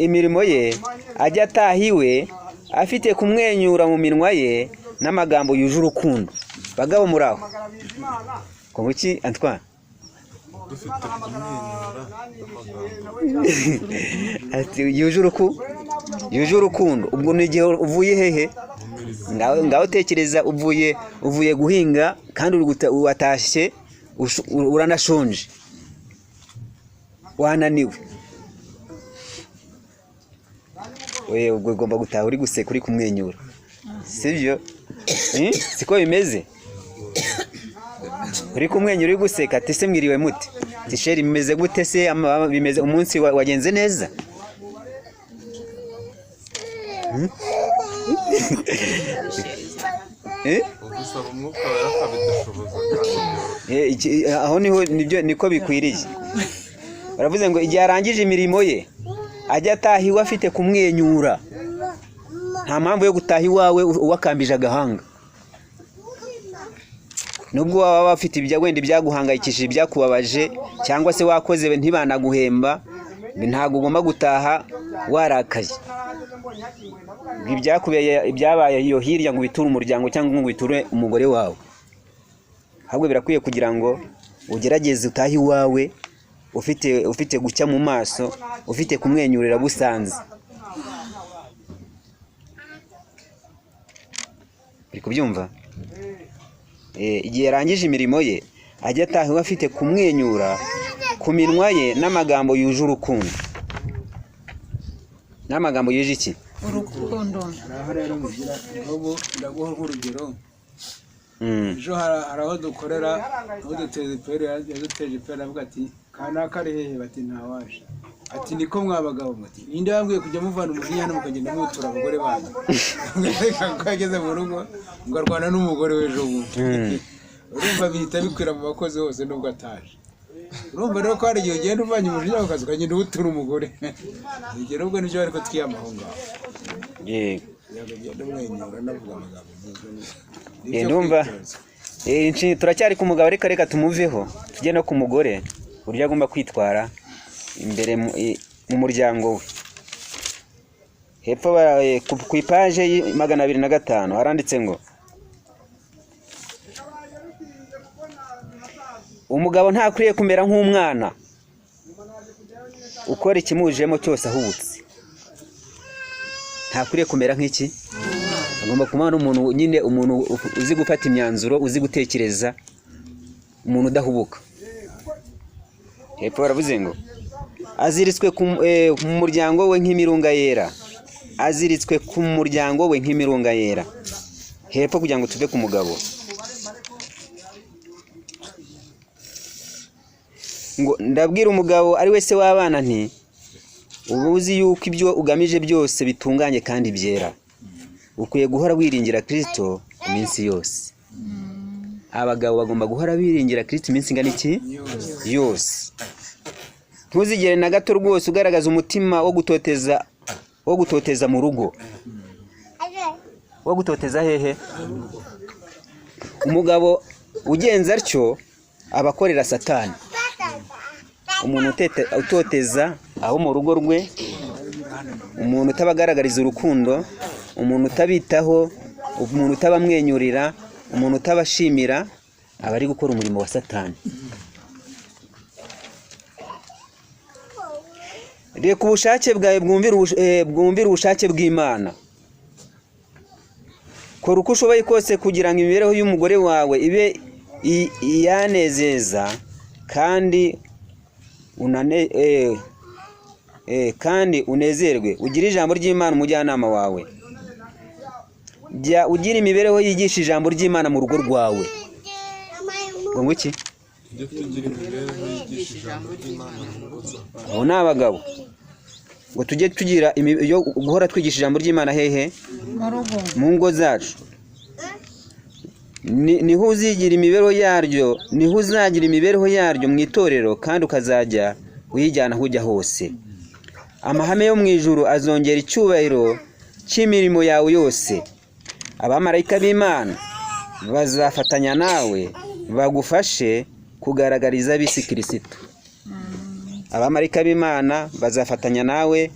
imirimo ye, ajya ataha iwe afite kumwenyura mu minwa ye n'amagambo yuje urukundo. Bagabo muri aho, ngo iki, Antoine? Dufite kumwenyura n'amagambo Ati yuje urukundo. Ubwo ni igihe uvuye hehe? Ngaho tekereza, uvuye guhinga kandi uri watashye, uranashonje, wananiwe. We ubwo ugomba gutaha uri guseka, uri kumwenyura, sibyo? Siko bimeze? Uri kumwenyura, uri guseka, ati: "Se mwiriwe mute?" Ati: "Chéri, bimeze gute se? Bimeze umunsi wagenze neza?" Eh? Udusaba Umwuka Wera akabidushoboza kandi byoroshye. Aho niho nibyo niko bikwiriye. Baravuze ngo igihe arangije imirimo ye ajya ataha iwe afite kumwenyura. Nta mpamvu yo gutaha iwawe wakambije agahanga, nubwo waba bafite ibya wenda ibyaguhangayikishije, ibyakubabaje, cyangwa se wakoze ntibanaguhemba, ntabwo ugomba gutaha warakaye. Ngo ibyakubeye, ibyabaye iyo hirya, ngo ubiture umuryango cyangwa ngo ubiture umugore wawe. Ahubwo birakwiye kugira ngo ugerageze utahe iwawe ufite gucya mu maso, ufite kumwenyurira busanze. Uri kubyumva? Igihe yarangije imirimo ye ajya ataha iwe afite kumwenyura ku minwa ye n'amagambo yuje urukundo. N'amagambo yuje iki? Urukundo. Hari aho rero mugira, nk'ubu ndaguha nk'urugero. Ejo hari aho dukorera, aho duteza iperi, yaduteje iperi avuga ati: "Kanaka ari hehe?" Bati: "Ntawaje." Ati: "Niko mwabagabo." Ati: "Ninde wambwiye kujya muvana umujinya hano mukagenda mutura abagore banyu?" Ko yageze mu rugo ngo arwana n'umugore w'ejo bundi. Urumva bihita bikwira mu bakozi hose nubwo ataje. Urumva rero ko hari igihe ugenda uvanye umujinya ku kazi ukagenda uwutura umugore. Ibyo ubwo nibyo bari kutwiyama aho ngaho. Yego. Kugira ngo ugende umwenyura unavuga amagambo meza. Eh, ndumva turacyari ku mugabo, reka tumuveho tujye no ku mugore, uburyo agomba kwitwara imbere mu muryango we. Hepfo ku ipaje 205 haranditse ngo umugabo ntakwiriye kumera nk'umwana ukora ikimujemo cyose ahubutse. Ntakwiriye kumera nk'iki, agomba kuba umuntu nyine, umuntu uzi gufata imyanzuro, uzi gutekereza, umuntu udahubuka. Hepfo baravuze ngo aziritswe ku muryango we nk'imirunga yera, aziritswe ku muryango we nk'imirunga yera. Hepfo kugira ngo tuve ku mugabo ngo ndabwira umugabo ari we se w'abana nti uba uzi yuko ibyo ugamije byose bitunganye kandi byera, ukwiye guhora wiringira Kristo iminsi yose. Abagabo bagomba guhora biringira Kristo iminsi ingana iki? Yose. Ntuzigere na gato rwose ugaragaza umutima wo gutoteza mu rugo. Wo gutoteza hehe? Umugabo ugenza atyo aba akorera Satani. Umuntu utoteza aho mu rugo rwe, umuntu utabagaragariza urukundo, umuntu utabitaho, umuntu utabamwenyurira, umuntu utabashimira, aba ari gukora umurimo wa Satani. Reka ubushake bwawe bwumvire ubushake bw'Imana. Kora uko ushoboye kose kugira ngo imibereho y'umugore wawe ibe iyanezeza kandi kandi unezerwe. Ugire ijambo ry'Imana umujyanama wawe. Jya ugira imibereho yigisha ijambo ry'Imana mu rugo rwawe. Ngo iki? Abo ni abagabo. Ngo tujye tugira yo guhora twigisha ijambo ry'Imana hehe? Mu ngo zacu. Niho uzigira imibereho yaryo, niho uzagira imibereho yaryo mu itorero, kandi ukazajya uyijyana aho ujya hose. Amahame yo mu ijuru azongera icyubahiro cy'imirimo yawe yose. Abamarayika b'Imana bazafatanya nawe bagufashe kugaragariza ab'isi Kristo. Abamarayika b'Imana bazafatanya nawe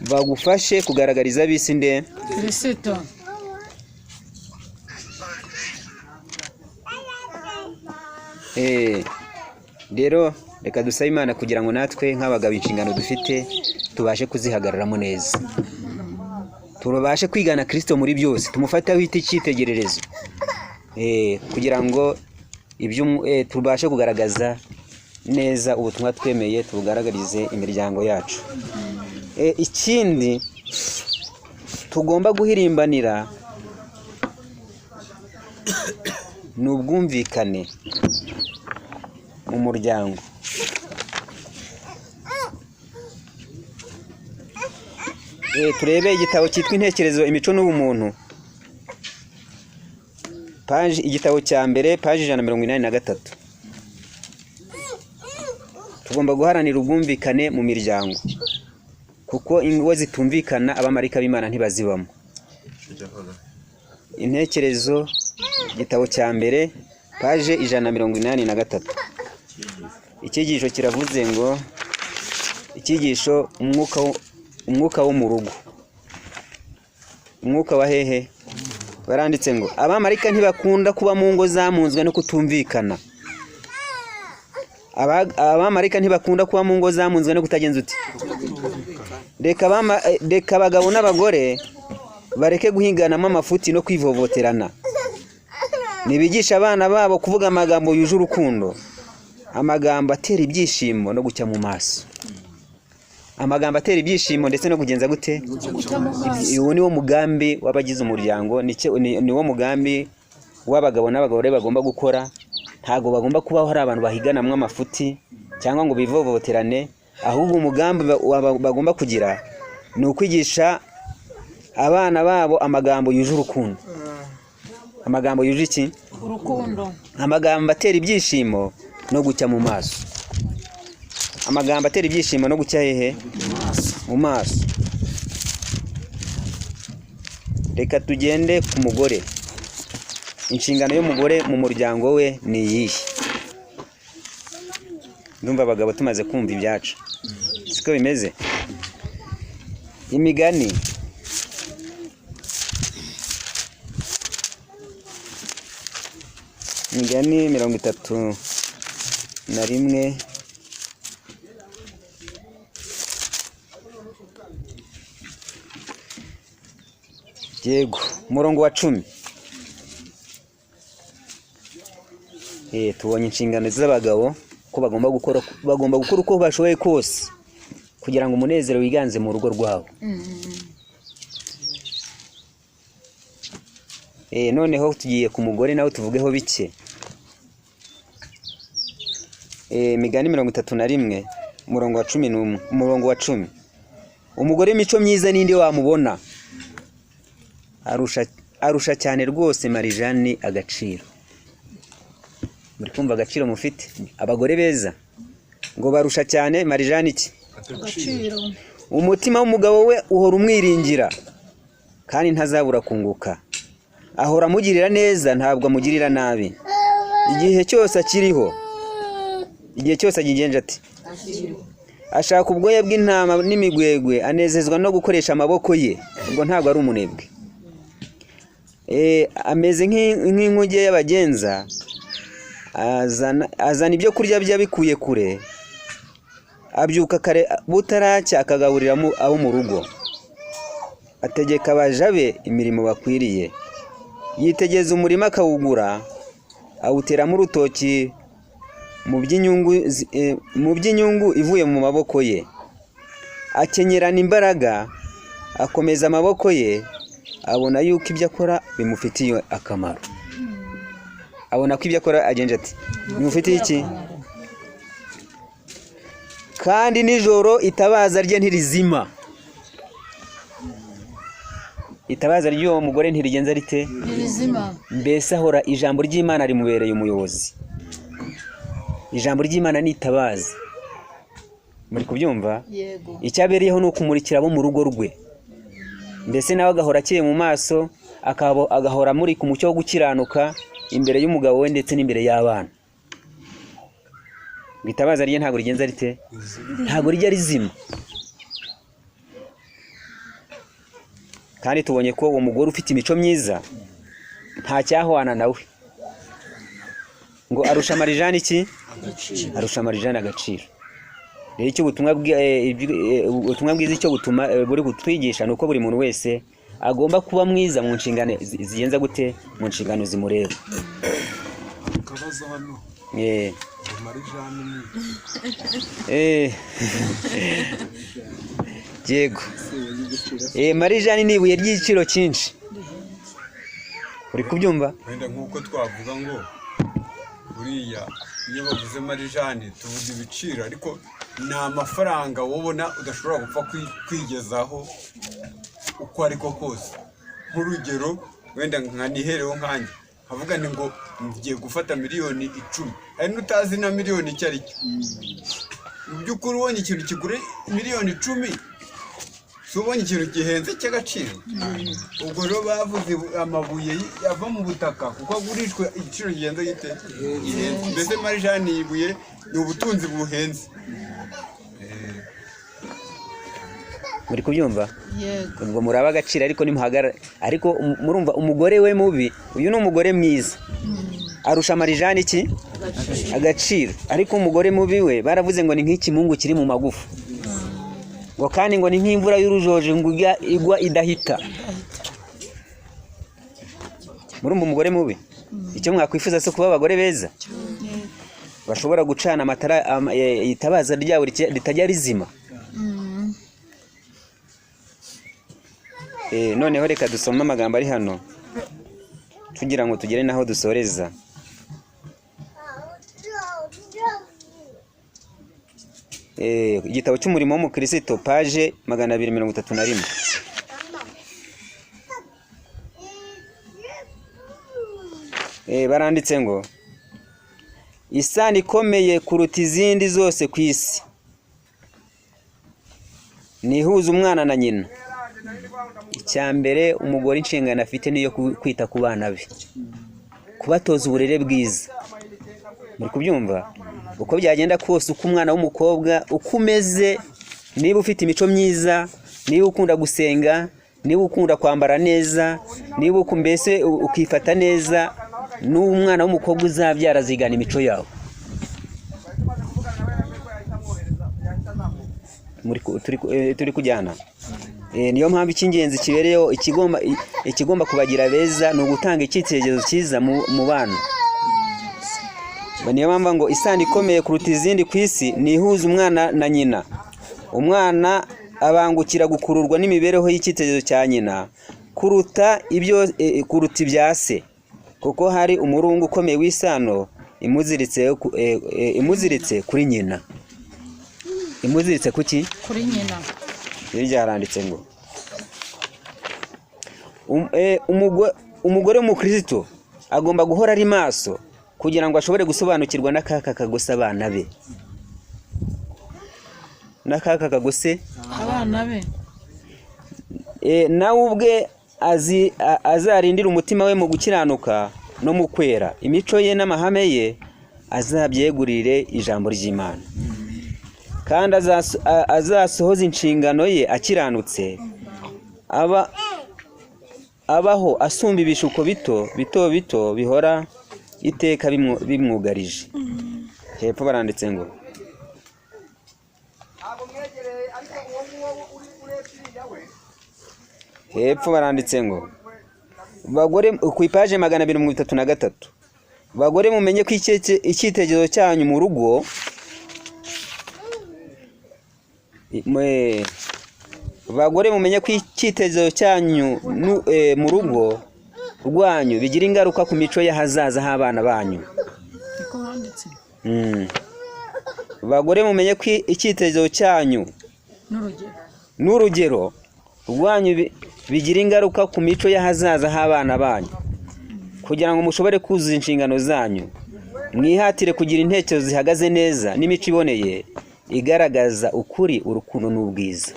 bagufashe kugaragariza ab'isi nde? Kristo. Rero reka dusabe Imana kugira ngo natwe nk'abagabo inshingano dufite tubashe kuzihagararamo neza, tubashe kwigana Kristo muri byose, tumufate aho icyitegererezo, kugira ngo ibyo tubashe kugaragaza neza ubutumwa twemeye, tubugaragarize imiryango yacu. Ikindi tugomba guhirimbanira ni ubwumvikane mu muryango. Turebe igitabo cyitwa Intekerezo, Imico n'Ubumuntu, paji, igitabo cya mbere, paji 183. Tugomba guharanira ubwumvikane mu miryango, kuko ingo zitumvikana abamarayika b'Imana ntibazibamo. Intekerezo, igitabo cya mbere, paje 183. Icyigisho kiravuze ngo icyigisho umwuka wo mu rugo. Umwuka wa hehe? Baranditse ngo abamarayika ntibakunda kuba mu ngo zamunzwe no kutumvikana. Abamarayika ntibakunda kuba mu ngo zamunzwe no kutagenza uti. Reka abagabo n'abagore bareke guhinganamo amafuti no kwivovoterana. Nibigisha abana babo kuvuga amagambo yuje urukundo, amagambo atera ibyishimo no gucya mu maso. Amagambo atera ibyishimo ndetse no kugenza gute? Uwo ni wo mugambi w'abagize umuryango, ni wo mugambi w'abagabo n'abagore bagomba gukora. Ntago bagomba kubaho hari abantu bahiganamwe amafuti cyangwa ngo bivovoterane, ahubwo umugambi bagomba kugira ni ukwigisha abana babo amagambo yuje urukundo. Amagambo yuje iki? Urukundo. Amagambo atera ibyishimo no gucya mu maso. Amagambo atera ibyishimo no gucya hehe? Mu maso. Reka tugende ku mugore. Inshingano y'umugore mu muryango we ni iyihe? Ndumva abagabo tumaze kumva ibyacu, siko bimeze? Imigani Imigani 31. Yego, umurongo wa 10. Tubonye inshingano z'abagabo ko bagomba gukora uko bashoboye kose kugira ngo umunezero wiganze mu rugo rwabo. Noneho tugiye ku mugore, nawe tuvugeho bike. Imigani 31, umurongo wa 11, umurongo wa 10. Umugore w'imico myiza ninde wamubona? Arusha cyane rwose marijani agaciro. Muri kumva agaciro mufite? Abagore beza ngo barusha cyane marijani iki? Agaciro. Umutima w'umugabo we uhora umwiringira, kandi ntazabura kunguka. Ahora amugirira neza, ntabwo amugirira nabi igihe cyose akiriho. Igihe cyose agigenje ati ashaka ubwoya bw'intama n'imigwegwe, anezezwa no gukoresha amaboko ye. Ubwo ntabwo ari umunebwe. Ameze nk'inkuge y'abagenza, azana ibyo kurya bye abikuye kure. Abyuka kare butaracya, akagaburira abo mu rugo. Ategeka abaja be imirimo bakwiriye. Yitegereza umurima akawugura, awuteramo urutoki mu by'inyungu ivuye mu maboko ye. Akenyerana imbaraga, akomeza amaboko ye, abona yuko ibyo akora bimufitiye akamaro. Abona ko ibyo akora agenje ati bimufitiye iki? Kandi nijoro itabaza rye ntirizima. Itabaza ry'uwo mugore ntirigenza rite? Ntirizima. Mbese ahora ijambo ry'Imana rimubereye umuyobozi. Ijambo ry'Imana ni itabaza. Muri kubyumva? Yego. Icyo abereyeho ni ukumurikira abo mu rugo rwe. Mbese nawe agahora akeye mu maso, agahora amurika umucyo wo gukiranuka imbere y'umugabo we ndetse n'imbere y'abana. Ngo itabaza rye ntabwo rigenza rite? Ntabwo rijya rizima. Kandi tubonye ko uwo mugore ufite imico myiza nta cyahwana nawe. Ngo arusha marijani iki? Arusha marijani agaciro. Rero icyo ubutumwa bwiza icyo butuma buri kutwigisha ni uko buri muntu wese agomba kuba mwiza mu nshingano zigenza gute? Mu nshingano zimureba. Akabazo hano. Marijani ni Yego. Marijani ni ibuye ry'igiciro cyinshi. Uri kubyumva? Wenda nk'uko twavuga ngo buriya iyo bavuze marijani tuvuga ibiciro, ariko ni amafaranga wobona udashobora gupfa kwigezaho uko ariko kose. Nk'urugero wenda nka nihereho nkanjye nkavuga ni ngo ngiye gufata miliyoni 10, hari n'utazi na miliyoni icyo ari cyo. Mu by'ukuri ubonye ikintu kigura miliyoni 10, si ubonye ikintu gihenze cy'agaciro? Ubwo rero bavuze amabuye ava mu butaka kuko agurishwa igiciro gihenze gite? Gihenze. Mbese marijani ibuye ni ubutunzi buhenze. Muri kubyumva? Yego. Ubwo muraba agaciro, ariko nimuhagarara, ariko murumva umugore we mubi. Uyu ni umugore mwiza, arusha marijani iki? Agaciro. Ariko umugore mubi we baravuze ngo ni nk'ikimungu kiri mu magufa, ngo kandi ngo ni nk'imvura y'urujojo ngo igwa idahita. Murumva umugore mubi? Icyo mwakwifuza si kuba abagore beza bashobora gucana amatara, itabaza ryabo ritajya rizima. Noneho reka dusome amagambo ari hano tugira ngo tugere n'aho dusoreza. Igitabo cy'umurimo w'umukristo, page 231. Baranditse ngo isano ikomeye kuruta izindi zose ku isi ni ihuza umwana na nyina. Icya mbere, umugore inshingano afite niyo kwita ku bana be, kubatoza uburere bwiza. Muri kubyumva? Uko byagenda kose, uko umwana w'umukobwa uko umeze, niba ufite imico myiza, niba ukunda gusenga, niba ukunda kwambara neza, niba mbese ukifata neza, N'umwana w'umukobwa uzabyara azigana imico yawe. Turi kujyana. Niyo mpamvu icy'ingenzi kibereyeho ikigomba kubagira beza ni ugutanga icyitegererezo cyiza mu bana. Niyo mpamvu ngo isano ikomeye kuruta izindi ku isi ni ihuza umwana na nyina. Umwana abangukira gukururwa n'imibereho y'icyitegererezo cya nyina kuruta ibyo kuruta ibya se, kuko hari umurunga ukomeye w'isano imuziritse kuri nyina. Imuziritse kuki? Kuri nyina. Hirya haranditse ngo umugore w'umukristo agomba guhora ari maso kugira ngo ashobore gusobanukirwa n'akaka kagose abana be. N'akaka kagose abana be. Nawe ubwe azarindira umutima we mu gukiranuka no mu kwera, imico ye n'amahame ye azabyegurire ijambo ry'Imana, kandi azasohoza inshingano ye akiranutse, abaho asumba ibishuko bito bito bito bihora iteka bimwugarije. Hepfo baranditse ngo bagore, ku ipaje 233, bagore mumenye ko icyitegererezo cyanyu mu rugo bagore mumenye ko icyitegererezo cyanyu mu rugo rwanyu bigira ingaruka ku mico y'ahazaza h'abana banyu. Niko handitse. Bagore mumenye ko icyitegererezo cyanyu n'urugero rwanyu bigira ingaruka ku mico y'ahazaza h'abana banyu. Kugira ngo mushobore kuzuza inshingano zanyu, mwihatire kugira intekerezo zihagaze neza n'imico iboneye igaragaza ukuri, urukundo n'ubwiza.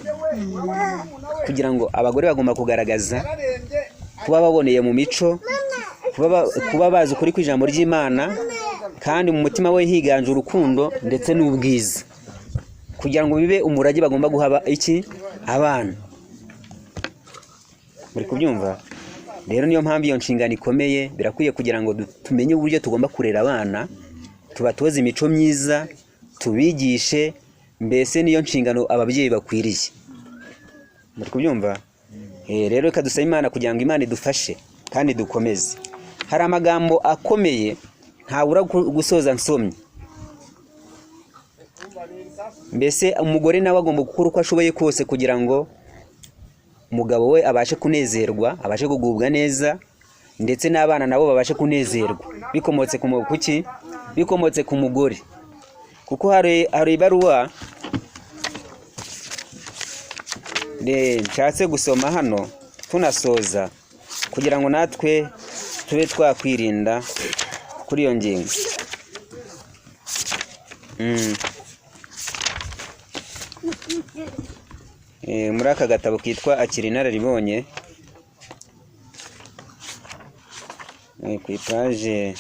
Kugira ngo abagore bagomba kugaragaza kuba baboneye mu mico, kuba bazi ukuri kw'ijambo ry'Imana, kandi mu mutima we higanje urukundo ndetse n'ubwiza, kugira ngo bibe umurage bagomba guha iki abana. Muri kubyumva? Rero niyo mpamvu iyo nshingano ikomeye. Birakwiye kugira ngo tumenye uburyo tugomba kurera abana, tubatoze imico myiza, tubigishe, mbese niyo nshingano ababyeyi bakwiriye. Muri kubyumva? Rero reka dusabe Imana kugira ngo Imana idufashe kandi dukomeze. Hari amagambo akomeye ntabura gusoza nsomye. Mbese umugore nawe agomba gukora uko ashoboye kose kugira ngo umugabo we abashe kunezerwa, abashe kugubwa neza, ndetse n'abana nabo babashe kunezerwa bikomotse ku kuki? Bikomotse ku mugore. Kuko hari ibaruwa nshatse gusoma hano tunasoza, kugira ngo natwe tube twakwirinda kuri iyo ngingo. Muri aka gatabo kitwa Akira Inararibonye, ku ipaje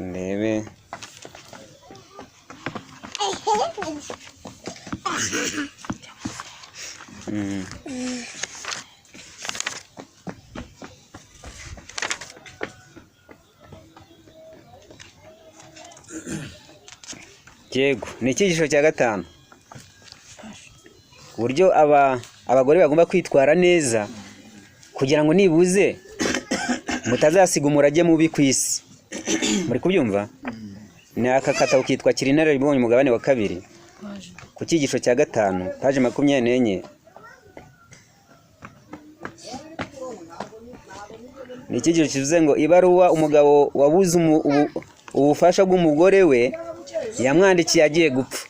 2 Yego, ni icyigisho cya 5. Uburyo abagore bagomba kwitwara neza kugira ngo nibuze mutazasiga umurage mubi ku isi. Muri kubyumva? Ni aka katabo kitwa Akira Inararibonye umugabane wa 2 ku cyigisho cya 5 paje 24. Ni icyigisho kivuze ngo ibaruwa umugabo wabuze ubufasha bw'umugore we yamwandikiye agiye gupfa.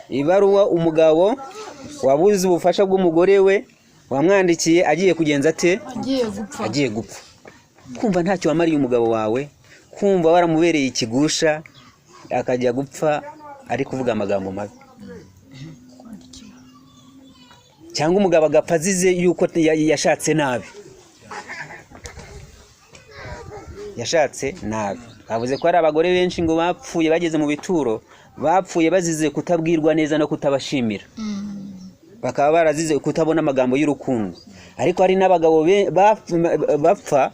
Ibaruwa umugabo wabuze ubufasha bw'umugore we wamwandikiye agiye kugenza ate? Agiye gupfa. Kumva ntacyo wamariye umugabo wawe, kumva waramubereye ikigusha, akajya gupfa ari kuvuga amagambo mabi. Cyangwa umugabo agapfa azize yuko yashatse nabi. Yashatse nabi. Bavuze ko hari abagore benshi ngo bapfuye bageze mu bituro, bapfuye bazize kutabwirwa neza no kutabashimira, bakaba barazize kutabona amagambo y'urukundo. Ariko hari n'abagabo bapfa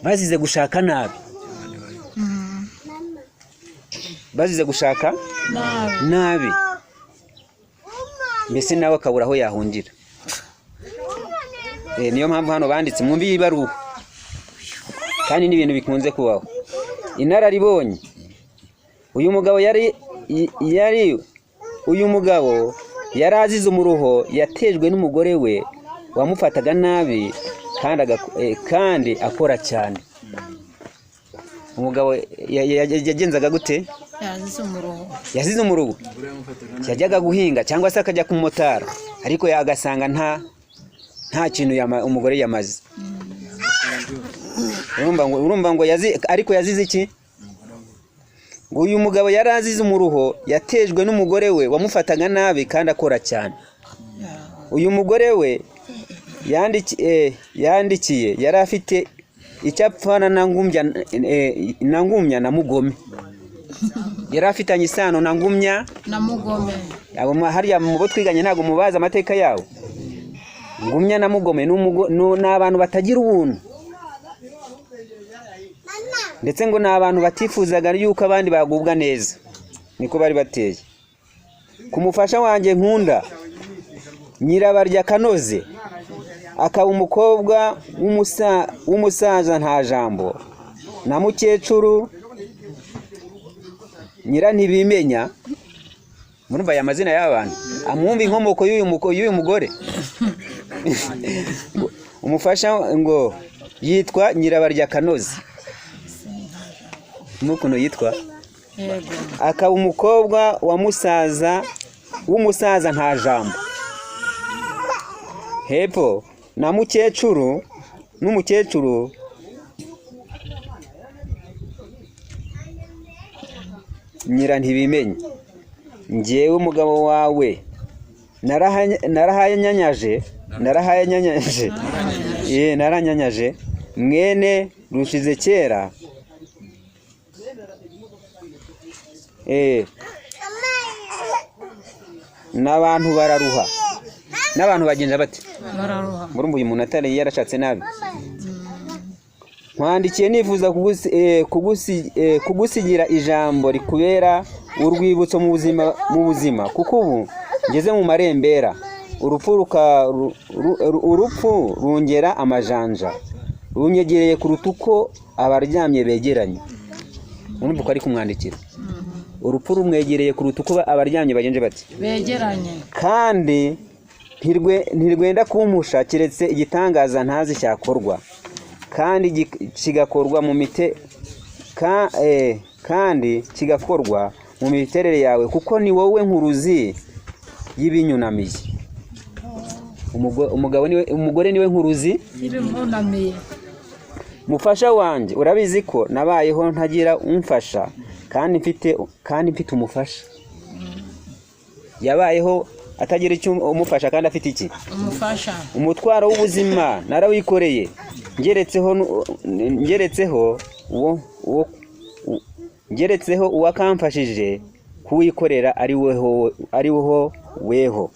bazize gushaka nabi, bazize gushaka nabi. Nabi, mbese nawe akabura aho yahungira. Niyo mpamvu hano banditse, mwumve iyi baruwa, kandi ni ibintu bikunze kubaho. Inararibonye uyu mugabo yari uyu mugabo yari azize umuruho yatejwe n'umugore we wamufataga nabi kandi akora cyane. Umugabo yagenzaga gute? Yazize umuruho. Yazize umuruho. Yajyaga guhinga cyangwa se akajya kumotara, ariko agasanga nta kintu umugore yamaze. Urumva ngo ariko yazize iki? Ngo uyu mugabo yari azize umuruho yatejwe n'umugore we wamufataga nabi kandi akora cyane. Uyu mugore we yandikiye yari afite icyo apfana na Ngumya, na Ngumya na Mugome. Yari afitanye isano na Ngumya na Mugome. Abo hariya mu bo twiganye ntabwo mubazi amateka yabo. Ngumya na Mugome ni abantu batagira ubuntu, ndetse ngo ni abantu batifuzaga yuko abandi bagubwa neza, niko bari bateye. Ku mufasha wanjye nkunda Nyirabarya Kanoze, akaba umukobwa w'umusaza nta jambo na mukecuru Nyirantibimenya. Murumva aya mazina y'aba bantu, amwumva inkomoko y'uyu mugore. Umufasha ngo yitwa Nyirabarya Kanoze, n'ukuntu yitwa, Yego. akaba umukobwa wa musaza w'umusaza nta jambo hepfo na mukecuru n'umukecuru Nyirantibimenya. Njyewe umugabo wawe narahayanyanyaje naranyanyaje mwene rushize kera, n'abantu bararuha, n'abantu bagenda bate? Bararuha. Murumva uyu muntu atari yarashatse nabi. Nkwandikiye nifuza kugusigira ijambo rikubera urwibutso mu buzima, kuko ubu ngeze mu marembera, urupfu rungera amajanja, runyegereye kuruta uko abaryamye begeranye. Urumva uko ari kumwandikira, urupfu rumwegereye kuruta uko abaryamye bagenje bati begeranye. Kandi ntirwenda kumpusha keretse igitangaza ntazi cyakorwa, kandi kigakorwa mu mite kandi kigakorwa mu miterere yawe, kuko ni wowe nkuruzi y'ibinyunamiye. Umugabo niwe, umugore niwe nkuruzi y'ibinyunamiye. Mufasha wanjye, urabizi ko nabayeho ntagira umfasha, kandi mfite umufasha. Yabayeho atagira icyo umufasha kandi afite iki? Umufasha. Umutwaro w'ubuzima narawikoreye, ngeretseho uwakamfashije kuwikorera ari weho weho.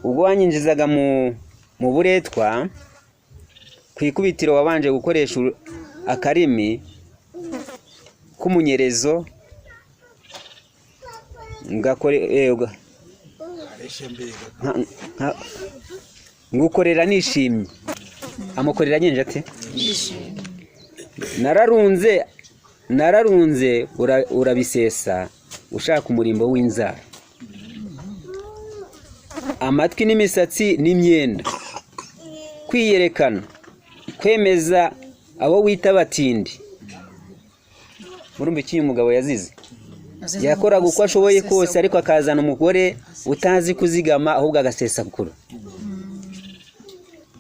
Ubwo wanyinjizaga mu buretwa ku ikubitiro, wabanje gukoresha akarimi k'umunyerezo ngukorera nishimye. Amukorera agenje ati nararunze urabisesa ushaka umurimbo w'inzara, amatwi n'imisatsi n'imyenda, kwiyerekana, kwemeza abo wita batindi. Murumva iki uyu mugabo yazize? Yakoraga uko ashoboye kose, ariko akazana umugore utazi kuzigama, ahubwo agasesagura.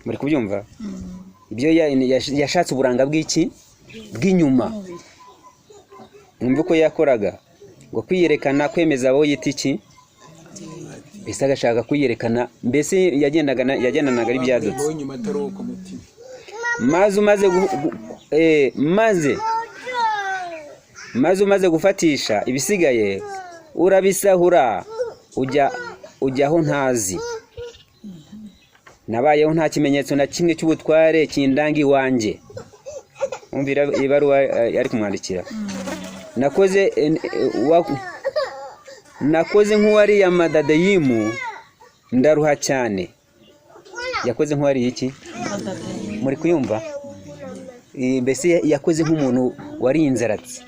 Muri kubyumva? Ibyo yashatse uburanga bw'iki? Bw'inyuma. Mwumve uko yakoraga, ngo kwiyerekana, kwemeza abo yita iki? Mbese agashaka kwiyerekana, mbese yagendanaga ari ibyadutse. Maze umaze gu- gu- eh, maze maze umaze gufatisha ibisigaye, urabisahura, ujya aho ntazi. Nabayeho nta kimenyetso na kimwe cy'ubutware kindanga iwanjye. Umvira ibaruwa ari kumwandikira. Nakoze nk'uwariye amadadeyimu, ndaruha cyane. Yakoze nk'uwariye iki? Muri kuyumva? Mbese yakoze nk'umuntu wariye inzaratsi.